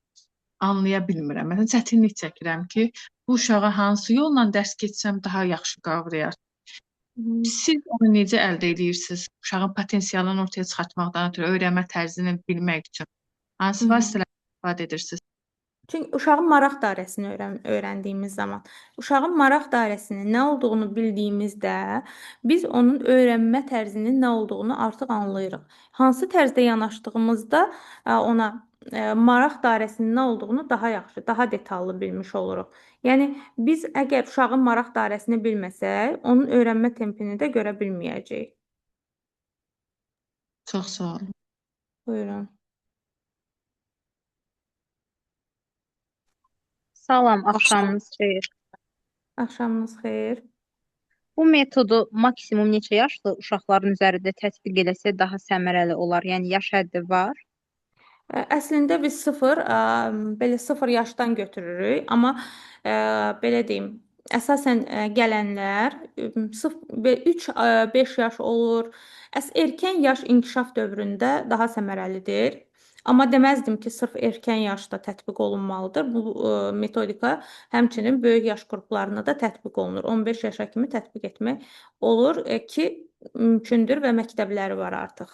anlaya bilmirəm. Məsələn, çətinlik çəkirəm ki, bu uşağa hansı yolla dərs keçsəm daha yaxşı qavrayar. Siz onu necə əldə edirsiniz? Uşağın potensialını ortaya çıxartmaqdan ötürü öyrənmə tərzini bilmək üçün hansı vasitələrdən istifadə edirsiniz? Çünki uşağın maraq dairəsini öyrəndiyimiz zaman, uşağın maraq dairəsinin nə olduğunu bildiyimizdə biz onun öyrənmə tərzinin nə olduğunu artıq anlayırıq. Hansı tərzdə yanaşdığımızda ona maraq dairəsinin nə olduğunu daha yaxşı, daha detallı bilmiş oluruq. Yəni biz əgər uşağın maraq dairəsini bilməsək, onun öyrənmə tempini də görə bilməyəcəyik. Çox sağ olun. Buyurun. Salam, axşamınız xeyir. Axşamınız xeyir. Bu metodu maksimum neçə yaşlı uşaqların üzərində tətbiq eləsə daha səmərəli olar? Yəni yaş həddi var? Əslində biz belə 0 yaşdan götürürük, amma belə deyim, əsasən gələnlər 3-5 yaş olur. Erkən yaş inkişaf dövründə daha səmərəlidir. Amma deməzdim ki, sırf erkən yaşda tətbiq olunmalıdır. Bu metodika həmçinin böyük yaş qruplarına da tətbiq olunur. 15 yaşa kimi tətbiq etmək olur ki, mümkündür və məktəbləri var artıq.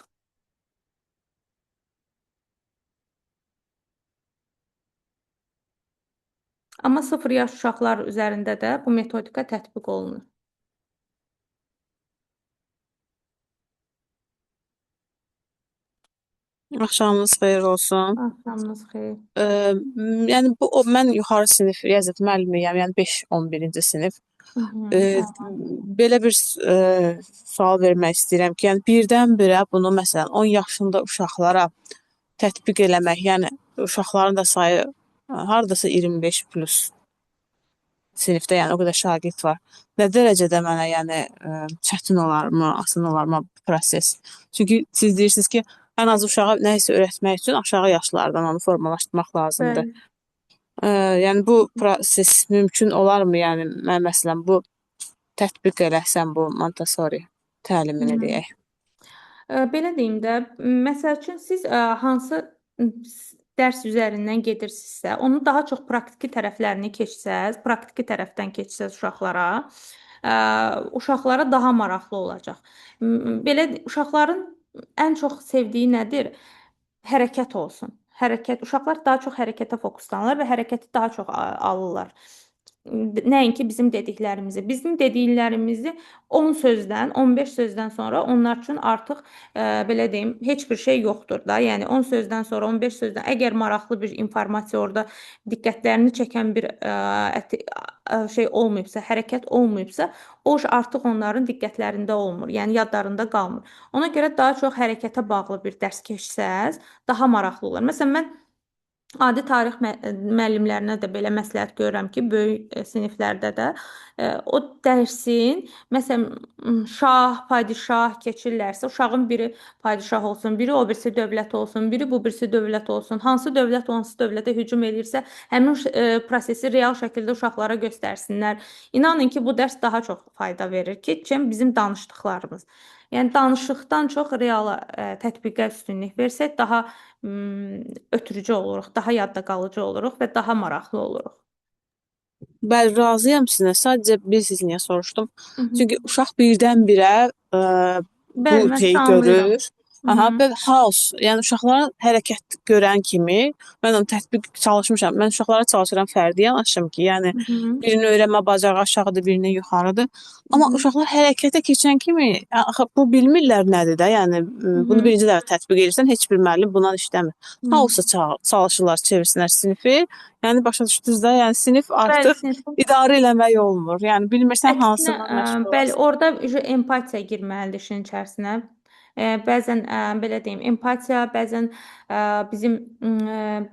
Amma 0 yaş uşaqlar üzərində də bu metodika tətbiq olunur. Axşamınız xeyir olsun. Axşamınız xeyir. Yəni bu o mən yuxarı sinif riyaziyyat müəllimiyəm, yəni 5-11-ci sinif. Belə bir sual vermək istəyirəm ki, yəni birdən-birə bunu məsələn 10 yaşında uşaqlara tətbiq eləmək, yəni uşaqların da sayı hardasa 25 plus sinifdə, yəni o qədər şagird var. Nə dərəcədə mənə, yəni çətin olarmı, asan olarmı bu proses? Çünki siz deyirsiniz ki, Ən az uşağa nə isə öyrətmək üçün aşağı yaşlardan onu formalaşdırmaq lazımdır. Bəli. Yəni bu proses mümkün olarmı? Yəni mən məsələn bu tətbiq eləsəm bu Montessori təlimini deyək. Belə deyim də, məsəl üçün siz hansı dərs üzərindən gedirsinizsə, onun daha çox praktiki tərəflərini keçsəz, praktiki tərəfdən keçsəz uşaqlara, uşaqlara daha maraqlı olacaq. Belə uşaqların ən çox sevdiyi nədir? Hərəkət olsun. Hərəkət, uşaqlar daha çox hərəkətə fokuslanırlar və hərəkəti daha çox alırlar. Nəinki bizim dediklərimizi. Bizim dediklərimizi 10 sözdən, 15 sözdən sonra onlar üçün artıq belə deyim, heç bir şey yoxdur da. Yəni 10 sözdən sonra, 15 sözdən əgər maraqlı bir informasiya orada diqqətlərini çəkən bir şey olmayıbsa, hərəkət olmayıbsa, o iş artıq onların diqqətlərində olmur. Yəni yadlarında qalmır. Ona görə daha çox hərəkətə bağlı bir dərs keçsəz, daha maraqlı olar. Məsələn, mən adi tarix müəllimlərinə də belə məsləhət görürəm ki, böyük siniflərdə də o dərsin, məsələn, şah, padişah keçirlərsə, uşağın biri padişah olsun, biri o birisi dövlət olsun, biri bu birisi dövlət olsun, hansı dövlət hansı dövlətə hücum eləyirsə, həmin prosesi real şəkildə uşaqlara göstərsinlər. İnanın ki, bu dərs daha çox fayda verir ki, çim bizim danışdıqlarımız. Yəni danışıqdan çox reala tətbiqə üstünlük versək, daha ötürücü oluruq, daha yadda qalıcı oluruq və daha maraqlı oluruq. Bəli, razıyam sizinlə. Sadəcə bilirsiniz niyə soruşdum? Çünki uşaq birdən-birə bu şeyi görür. Aha, və xaos. Yəni uşaqların hərəkət görən kimi mən onu tətbiq çalışmışam. Mən uşaqlara çalışıram fərdi yanaşım ki, yəni birinin öyrənmə bacarığı aşağıdır, birinin yuxarıdır. Amma uşaqlar hərəkətə keçən kimi, yəni, axı bu bilmirlər nədir də. Yəni bunu birinci dəfə tətbiq edirsən, heç bir müəllim bundan işləmir. Xaosa çalışırlar, çevirsinlər sinifi. Yəni başa düşdünüz də, yəni sinif artıq idarə eləmək olmur. Yəni bilmirsən hansından məşğul bəli, orada empatiya girməlidir işin içərisinə. Bəzən belə deyim, empatiya, bəzən bizim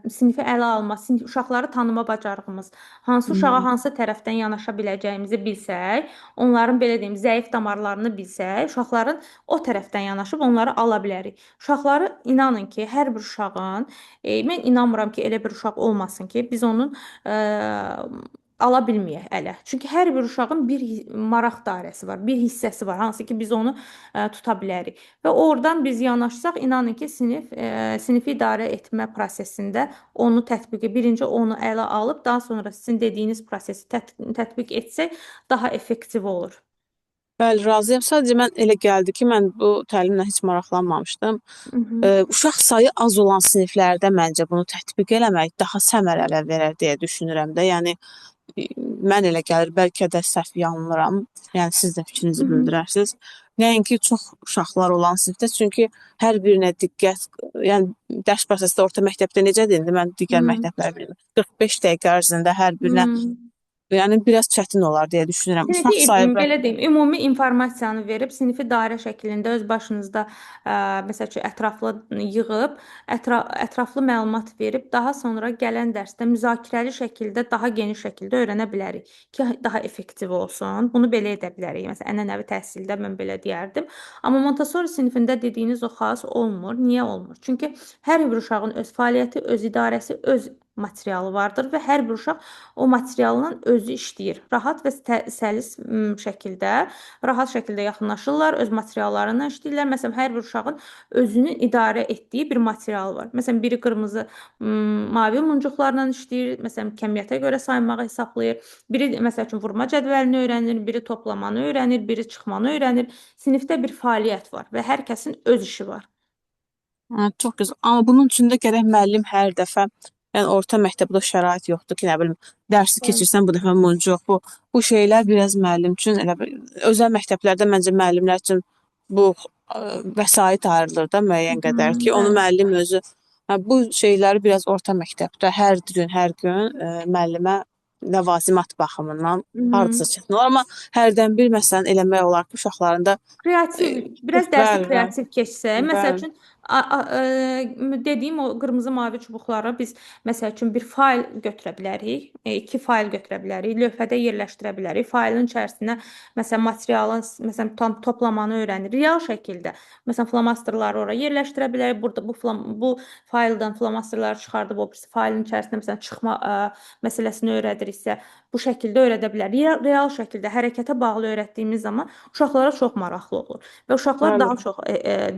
sinifi ələ alma, sinif uşaqları tanıma bacarığımız, hansı uşağa hansı tərəfdən yanaşa biləcəyimizi bilsək, onların belə deyim, zəif damarlarını bilsək, uşaqların o tərəfdən yanaşıb onları ala bilərik. Uşaqları inanın ki, hər bir uşağın, mən inanmıram ki, elə bir uşaq olmasın ki, biz onun ala bilməyək ələ. Çünki hər bir uşağın bir maraq dairəsi var, bir hissəsi var, hansı ki biz onu tuta bilərik. Və oradan biz yanaşsaq, inanın ki, sinifi idarə etmə prosesində onu tətbiqi, birinci onu ələ alıb, daha sonra sizin dediyiniz prosesi tətbiq etsək, daha effektiv olur. Bəli, razıyam. Sadəcə mən elə gəldi ki, mən bu təlimlə heç maraqlanmamışdım. Uşaq sayı az olan siniflərdə məncə bunu tətbiq eləmək daha səmərəli verər deyə düşünürəm də. Yəni mən elə gəlir, bəlkə də səhv yanılıram. Yəni siz də fikrinizi bildirərsiniz. Nəinki çox uşaqlar olan sinifdə, çünki hər birinə diqqət, yəni dərs prosesində orta məktəbdə necədir indi mən digər məktəbləri bilmirəm. 45 dəqiqə ərzində hər birinə yəni biraz çətin olar deyə düşünürəm. Uşaq sayı belə deyim, ümumi informasiyanı verib sinifi dairə şəklində öz başınızda məsəl üçün ətraflı yığıb, ətraflı məlumat verib, daha sonra gələn dərsdə müzakirəli şəkildə, daha geniş şəkildə öyrənə bilərik ki, daha effektiv olsun. Bunu belə edə bilərik. Məsələn, ənənəvi təhsildə mən belə deyərdim. Amma Montessori sinifində dediyiniz o xaos olmur. Niyə olmur? Çünki hər bir uşağın öz fəaliyyəti, öz idarəsi, öz materialı vardır və hər bir uşaq o materialla özü işləyir. Rahat və səlis şəkildə, rahat şəkildə yaxınlaşırlar, öz materiallarından işləyirlər. Məsələn, hər bir uşağın özünün idarə etdiyi bir material var. Məsələn, biri qırmızı, mavi muncuqlarla işləyir, məsələn, kəmiyyətə görə saymağı hesablayır. Biri, məsəl üçün, vurma cədvəlini öyrənir, biri toplamanı öyrənir, biri çıxmanı öyrənir. Sinifdə bir fəaliyyət var və hər kəsin öz işi var. Çox gözəl. Amma bunun üçün də gərək müəllim hər dəfə, yəni orta məktəbdə o şərait yoxdur ki, nə bilim, dərsi keçirsən bu dəfə muncuq, bu şeylər biraz müəllim üçün elə bir özəl məktəblərdə məncə müəllimlər üçün bu vəsait ayrılır da müəyyən qədər ki, onu müəllim özü, bu şeyləri biraz orta məktəbdə hər gün müəllimə ləvazimat baxımından hardasa çətin olar, amma hərdən bir məsələn eləmək olar ki, uşaqlarında kreativ, biraz dərsi kreativ keçsə, məsəl üçün Dediyim o qırmızı mavi çubuqları biz məsəl üçün bir fayl götürə bilərik, iki fayl götürə bilərik, lövhədə yerləşdirə bilərik. Faylın içərisinə məsələn materialın məsələn tam toplamanı öyrənir real şəkildə. Məsələn flomasterları ora yerləşdirə bilərik. Burada bu fayldan flomasterları çıxardıb o birisi faylın içərisinə məsələn çıxma məsələsini öyrədiriksə, bu şəkildə öyrədə bilərik. Real şəkildə hərəkətə bağlı öyrətdiyimiz zaman uşaqlara çox maraqlı olur və uşaqlar daha çox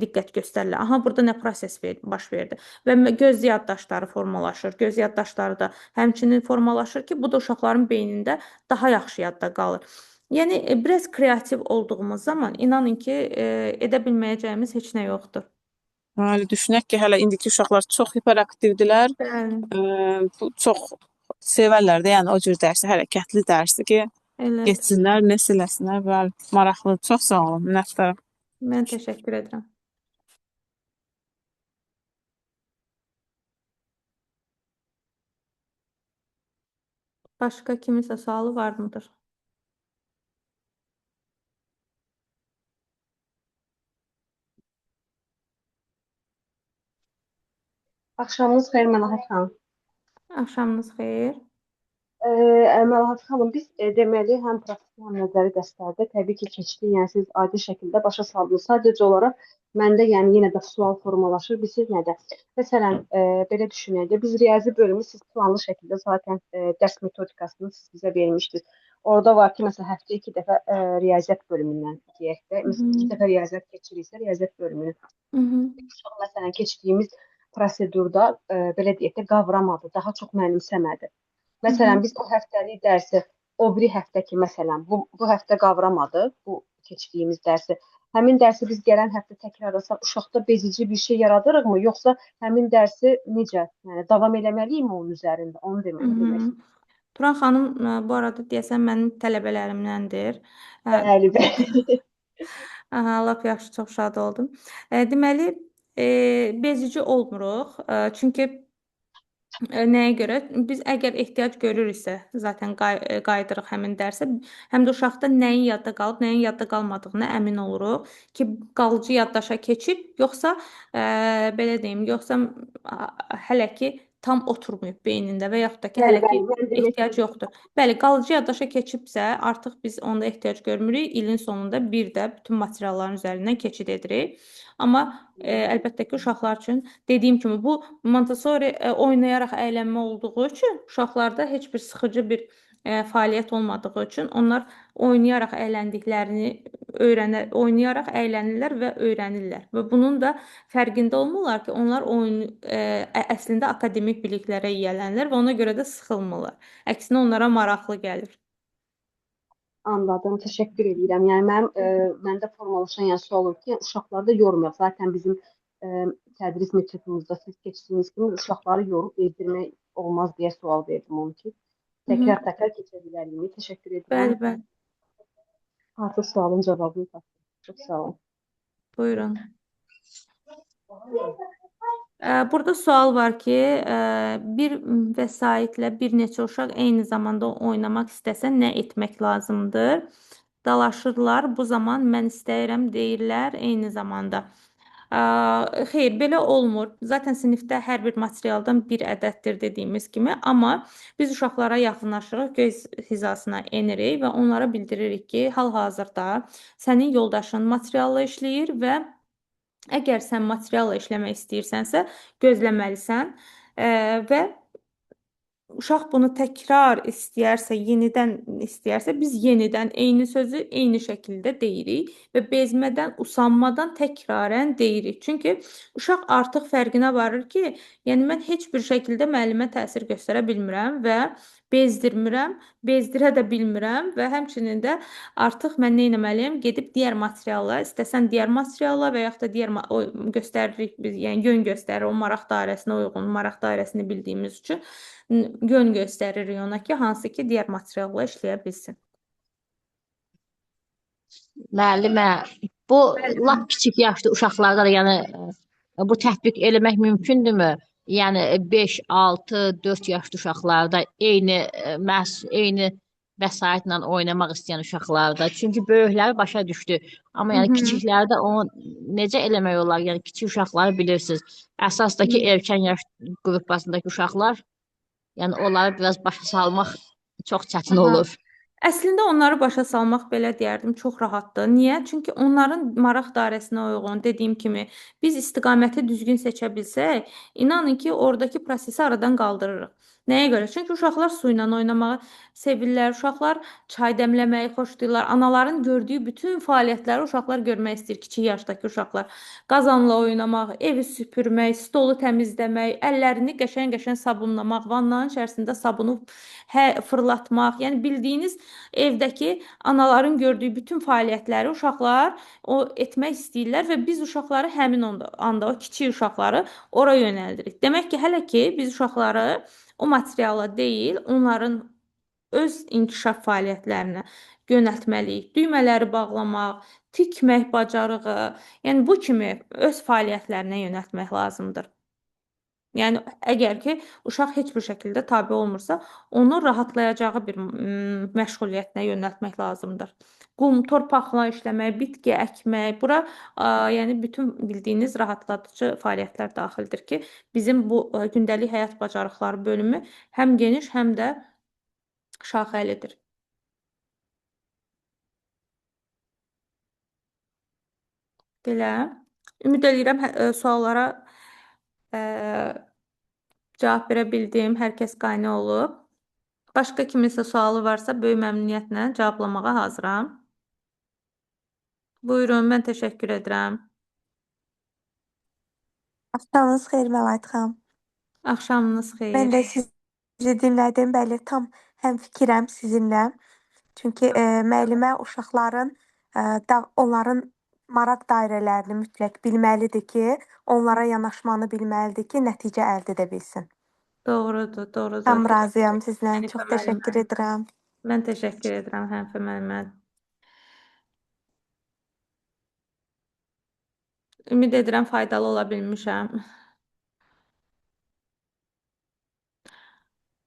diqqət göstərirlər. Aha, burada nə proses baş verdi və göz yaddaşları formalaşır. Göz yaddaşları da həmçinin formalaşır ki, bu da uşaqların beynində daha yaxşı yadda qalır. Yəni biraz kreativ olduğumuz zaman inanın ki, edə bilməyəcəyimiz heç nə yoxdur. Bəli, düşünək ki, hələ indiki uşaqlar çox hiperaktivdirlər. Bəli. Bu çox sevərlər də, yəni o cür dərsi, hərəkətli dərsi ki, Elədir. getsinlər, nəsə eləsinlər. Bəli, maraqlı. Çox sağ olun, minnətdaram. Mən təşəkkür edirəm. Başqa kiminsə sualı var mıdır? Axşamınız xeyir Məlahət xanım. Axşamınız xeyir. Məlahət xanım, biz deməli həm praktiki, həm nəzəri dərslərdə təbii ki, keçdik. Yəni siz adi şəkildə başa saldınız. Sadəcə olaraq məndə yəni yenə də sual formalaşır. Bilirsiniz nədə? Məsələn, belə düşünək də, biz riyazi bölümü siz planlı şəkildə zaten dərs metodikasını siz bizə vermişdiniz. Orada var ki, məsələn, həftə 2 dəfə riyaziyyat bölümündən deyək də, məsələn, 2 dəfə riyaziyyat keçiriksə, riyaziyyat bölümünü. Uşaq məsələn keçdiyimiz prosedurda belə deyək də qavramadı, daha çox mənimsəmədi. Məsələn, biz o həftəlik dərsi o biri həftə ki, məsələn, bu həftə qavramadı, bu keçdiyimiz dərsi. Həmin dərsi biz gələn həftə təkrarlasaq, uşaqda bezici bir şey yaradırıqmı, yoxsa həmin dərsi necə, yəni davam eləməliyik mi onun üzərində, onu demək istəyirəm. Turan xanım bu arada deyəsən mənim tələbələrimdəndir. Bəli, bəli. Aha, lap yaxşı, çox şad oldum. Deməli, bezici olmuruq. Çünki nəyə görə? Biz əgər ehtiyac görürüksə, zaten qayıdırıq həmin dərsə, həm də uşaqda nəyin yadda qalıb, nəyin yadda qalmadığına əmin oluruq ki, qalıcı yaddaşa keçib, yoxsa belə deyim, yoxsa hələ ki tam oturmayıb beynində və yaxud da ki, hələ ki ehtiyac yoxdur. Bəli, qalıcı yaddaşa keçibsə, artıq biz onda ehtiyac görmürük. İlin sonunda bir də bütün materialların üzərindən keçid edirik. Amma əlbəttə ki, uşaqlar üçün dediyim kimi bu Montessori oynayaraq əylənmə olduğu üçün uşaqlarda heç bir sıxıcı bir fəaliyyət olmadığı üçün onlar oynayaraq əyləndiklərini oynayaraq əylənirlər və öyrənirlər. Və bunun da fərqində olmurlar ki, onlar oyun əslində akademik biliklərə yiyələnirlər və ona görə də sıxılmırlar. Əksinə onlara maraqlı gəlir. Anladım, təşəkkür edirəm. Yəni mənim məndə formalaşan yəni sual olur ki, yəni, uşaqları da yormayaq. Zaten bizim tədris metodumuzda siz keçdiyiniz kimi uşaqları yorub bezdirmək olmaz deyə sual verdim onu ki, təkrar-təkrar keçə bilərəm. Təşəkkür edirəm. Bəli, bəli. Artıq sualın cavabını tapdım. Çox sağ olun. Buyurun. Burada sual var ki, bir vəsaitlə bir neçə uşaq eyni zamanda oynamaq istəsə nə etmək lazımdır? Dalaşırlar. Bu zaman mən istəyirəm deyirlər eyni zamanda. Xeyr, belə olmur. Zaten sinifdə hər bir materialdan bir ədəddir dediyimiz kimi, amma biz uşaqlara yaxınlaşırıq, göz hizasına enirik və onlara bildiririk ki, hal-hazırda sənin yoldaşın materialla işləyir və əgər sən materialla işləmək istəyirsənsə, gözləməlisən və uşaq bunu təkrar istəyərsə, yenidən istəyərsə, biz yenidən eyni sözü eyni şəkildə deyirik və bezmədən, usanmadan təkrarən deyirik. Çünki uşaq artıq fərqinə varır ki, yəni mən heç bir şəkildə müəllimə təsir göstərə bilmirəm və bezdirmirəm, bezdirə də bilmirəm və həmçinin də artıq mən nə etməliyəm? Gedib digər materialla, istəsən digər materialla və yaxud da digər o göstəririk biz, yəni yön göstərir o maraq dairəsinə uyğun, maraq dairəsini bildiyimiz üçün yön göstəririk ona ki, hansı ki digər materialla işləyə bilsin. Müəllimə, bu lap kiçik yaşlı uşaqlarda da, yəni bu tətbiq eləmək mümkündürmü? Yəni 5, 6, 4 yaşlı uşaqlarda eyni məhz eyni vəsaitlə oynamaq istəyən uşaqlarda. Çünki böyükləri başa düşdü. Amma yəni kiçiklərdə onu necə eləmək olar? Yəni kiçik uşaqları bilirsiniz. Əsas da ki, erkən yaş qrupasındakı uşaqlar, yəni onları biraz başa salmaq çox çətin olur. Əslində onları başa salmaq belə deyərdim çox rahatdır. Niyə? Çünki onların maraq dairəsinə uyğun, dediyim kimi, biz istiqaməti düzgün seçə bilsək, inanın ki, oradakı prosesi aradan qaldırırıq. Nəyə görə? Çünki uşaqlar su ilə oynamağı sevirlər, uşaqlar çay dəmləməyi xoşlayırlar. Anaların gördüyü bütün fəaliyyətləri uşaqlar görmək istəyir, kiçik yaşdakı uşaqlar. Qazanla oynamaq, evi süpürmək, stolu təmizləmək, əllərini qəşəng-qəşəng sabunlamaq, vannanın içərisində sabunu fırlatmaq. Yəni bildiyiniz evdəki anaların gördüyü bütün fəaliyyətləri uşaqlar o etmək istəyirlər və biz uşaqları həmin anda o kiçik uşaqları ora yönəldirik. Demək ki, hələ ki biz uşaqları o materiala deyil, onların öz inkişaf fəaliyyətlərinə yönəltməliyik. Düymələri bağlamaq, tikmək bacarığı, yəni bu kimi öz fəaliyyətlərinə yönəltmək lazımdır. Yəni əgər ki uşaq heç bir şəkildə tabe olmursa, onu rahatlayacağı bir məşğuliyyətinə yönəltmək lazımdır. Qum, torpaqla işləmək, bitki əkmək, bura yəni bütün bildiyiniz rahatladıcı fəaliyyətlər daxildir ki, bizim bu gündəlik həyat bacarıqları bölümü həm geniş, həm də şaxəlidir. Belə. Ümid eləyirəm suallara cavab verə bildim. Hər kəs qane olub. Başqa kiminsə sualı varsa, böyük məmnuniyyətlə cevablamağa hazıram. Buyurun, mən təşəkkür edirəm. Axşamınız xeyir Məlahət xanım. Axşamınız Mən xeyir. də sizi dinlədim. Bəli, tam həmfikirəm sizinlə. Çünki müəllimə uşaqların onların maraq dairələrini mütləq bilməlidir ki, onlara yanaşmanı bilməlidir ki, nəticə əldə edə bilsin. Doğrudur, doğrudur. Tam razıyam sizlə. Hənifə Çox təşəkkür müəllimə. edirəm. Mən təşəkkür edirəm Hənifə müəllimə. Ümid edirəm faydalı ola bilmişəm.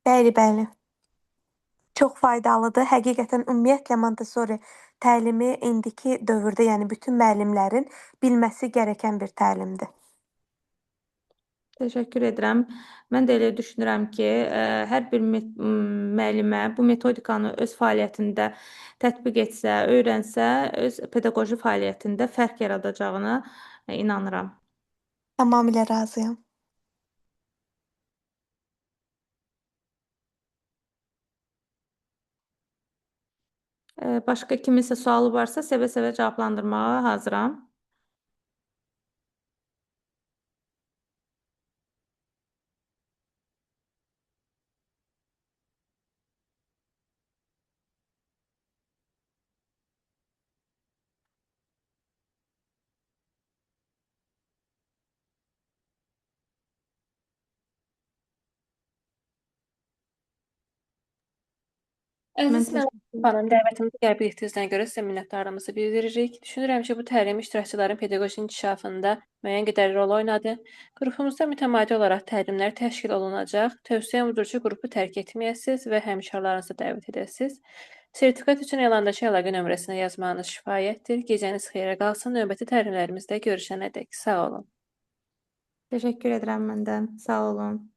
Bəli, bəli. Çox faydalıdır. Həqiqətən ümumiyyətlə Montessori təlimi indiki dövrdə, yəni bütün müəllimlərin bilməsi gərəkən bir təlimdir. Təşəkkür edirəm. Mən də elə düşünürəm ki, hər bir müəllimə bu metodikanı öz fəaliyyətində tətbiq etsə, öyrənsə, öz pedaqoji fəaliyyətində fərq yaradacağına inanıram. Tamamilə razıyam. Başqa kiminsə sualı varsa, sevə-sevə cavablandırmağa hazıram. Mən Əziz Məlahət təşəkkür xanım, dəvətimizi qəbul etdiyinizə görə sizə minnətdarlığımızı bildiririk. Düşünürəm ki, bu təlim iştirakçıların pedaqoji inkişafında müəyyən qədər rol oynadı. Qrupumuzda mütəmadi olaraq təlimlər təşkil olunacaq. Tövsiyəm budur ki, qrupu tərk etməyəsiniz və həmkarlarınızı dəvət edəsiniz. Sertifikat üçün elandakı əlaqə nömrəsinə yazmağınız kifayətdir. Gecəniz xeyrə qalsın. Növbəti təlimlərimizdə görüşənədək sağ olun. Təşəkkür edirəm mən də. Sağ olun.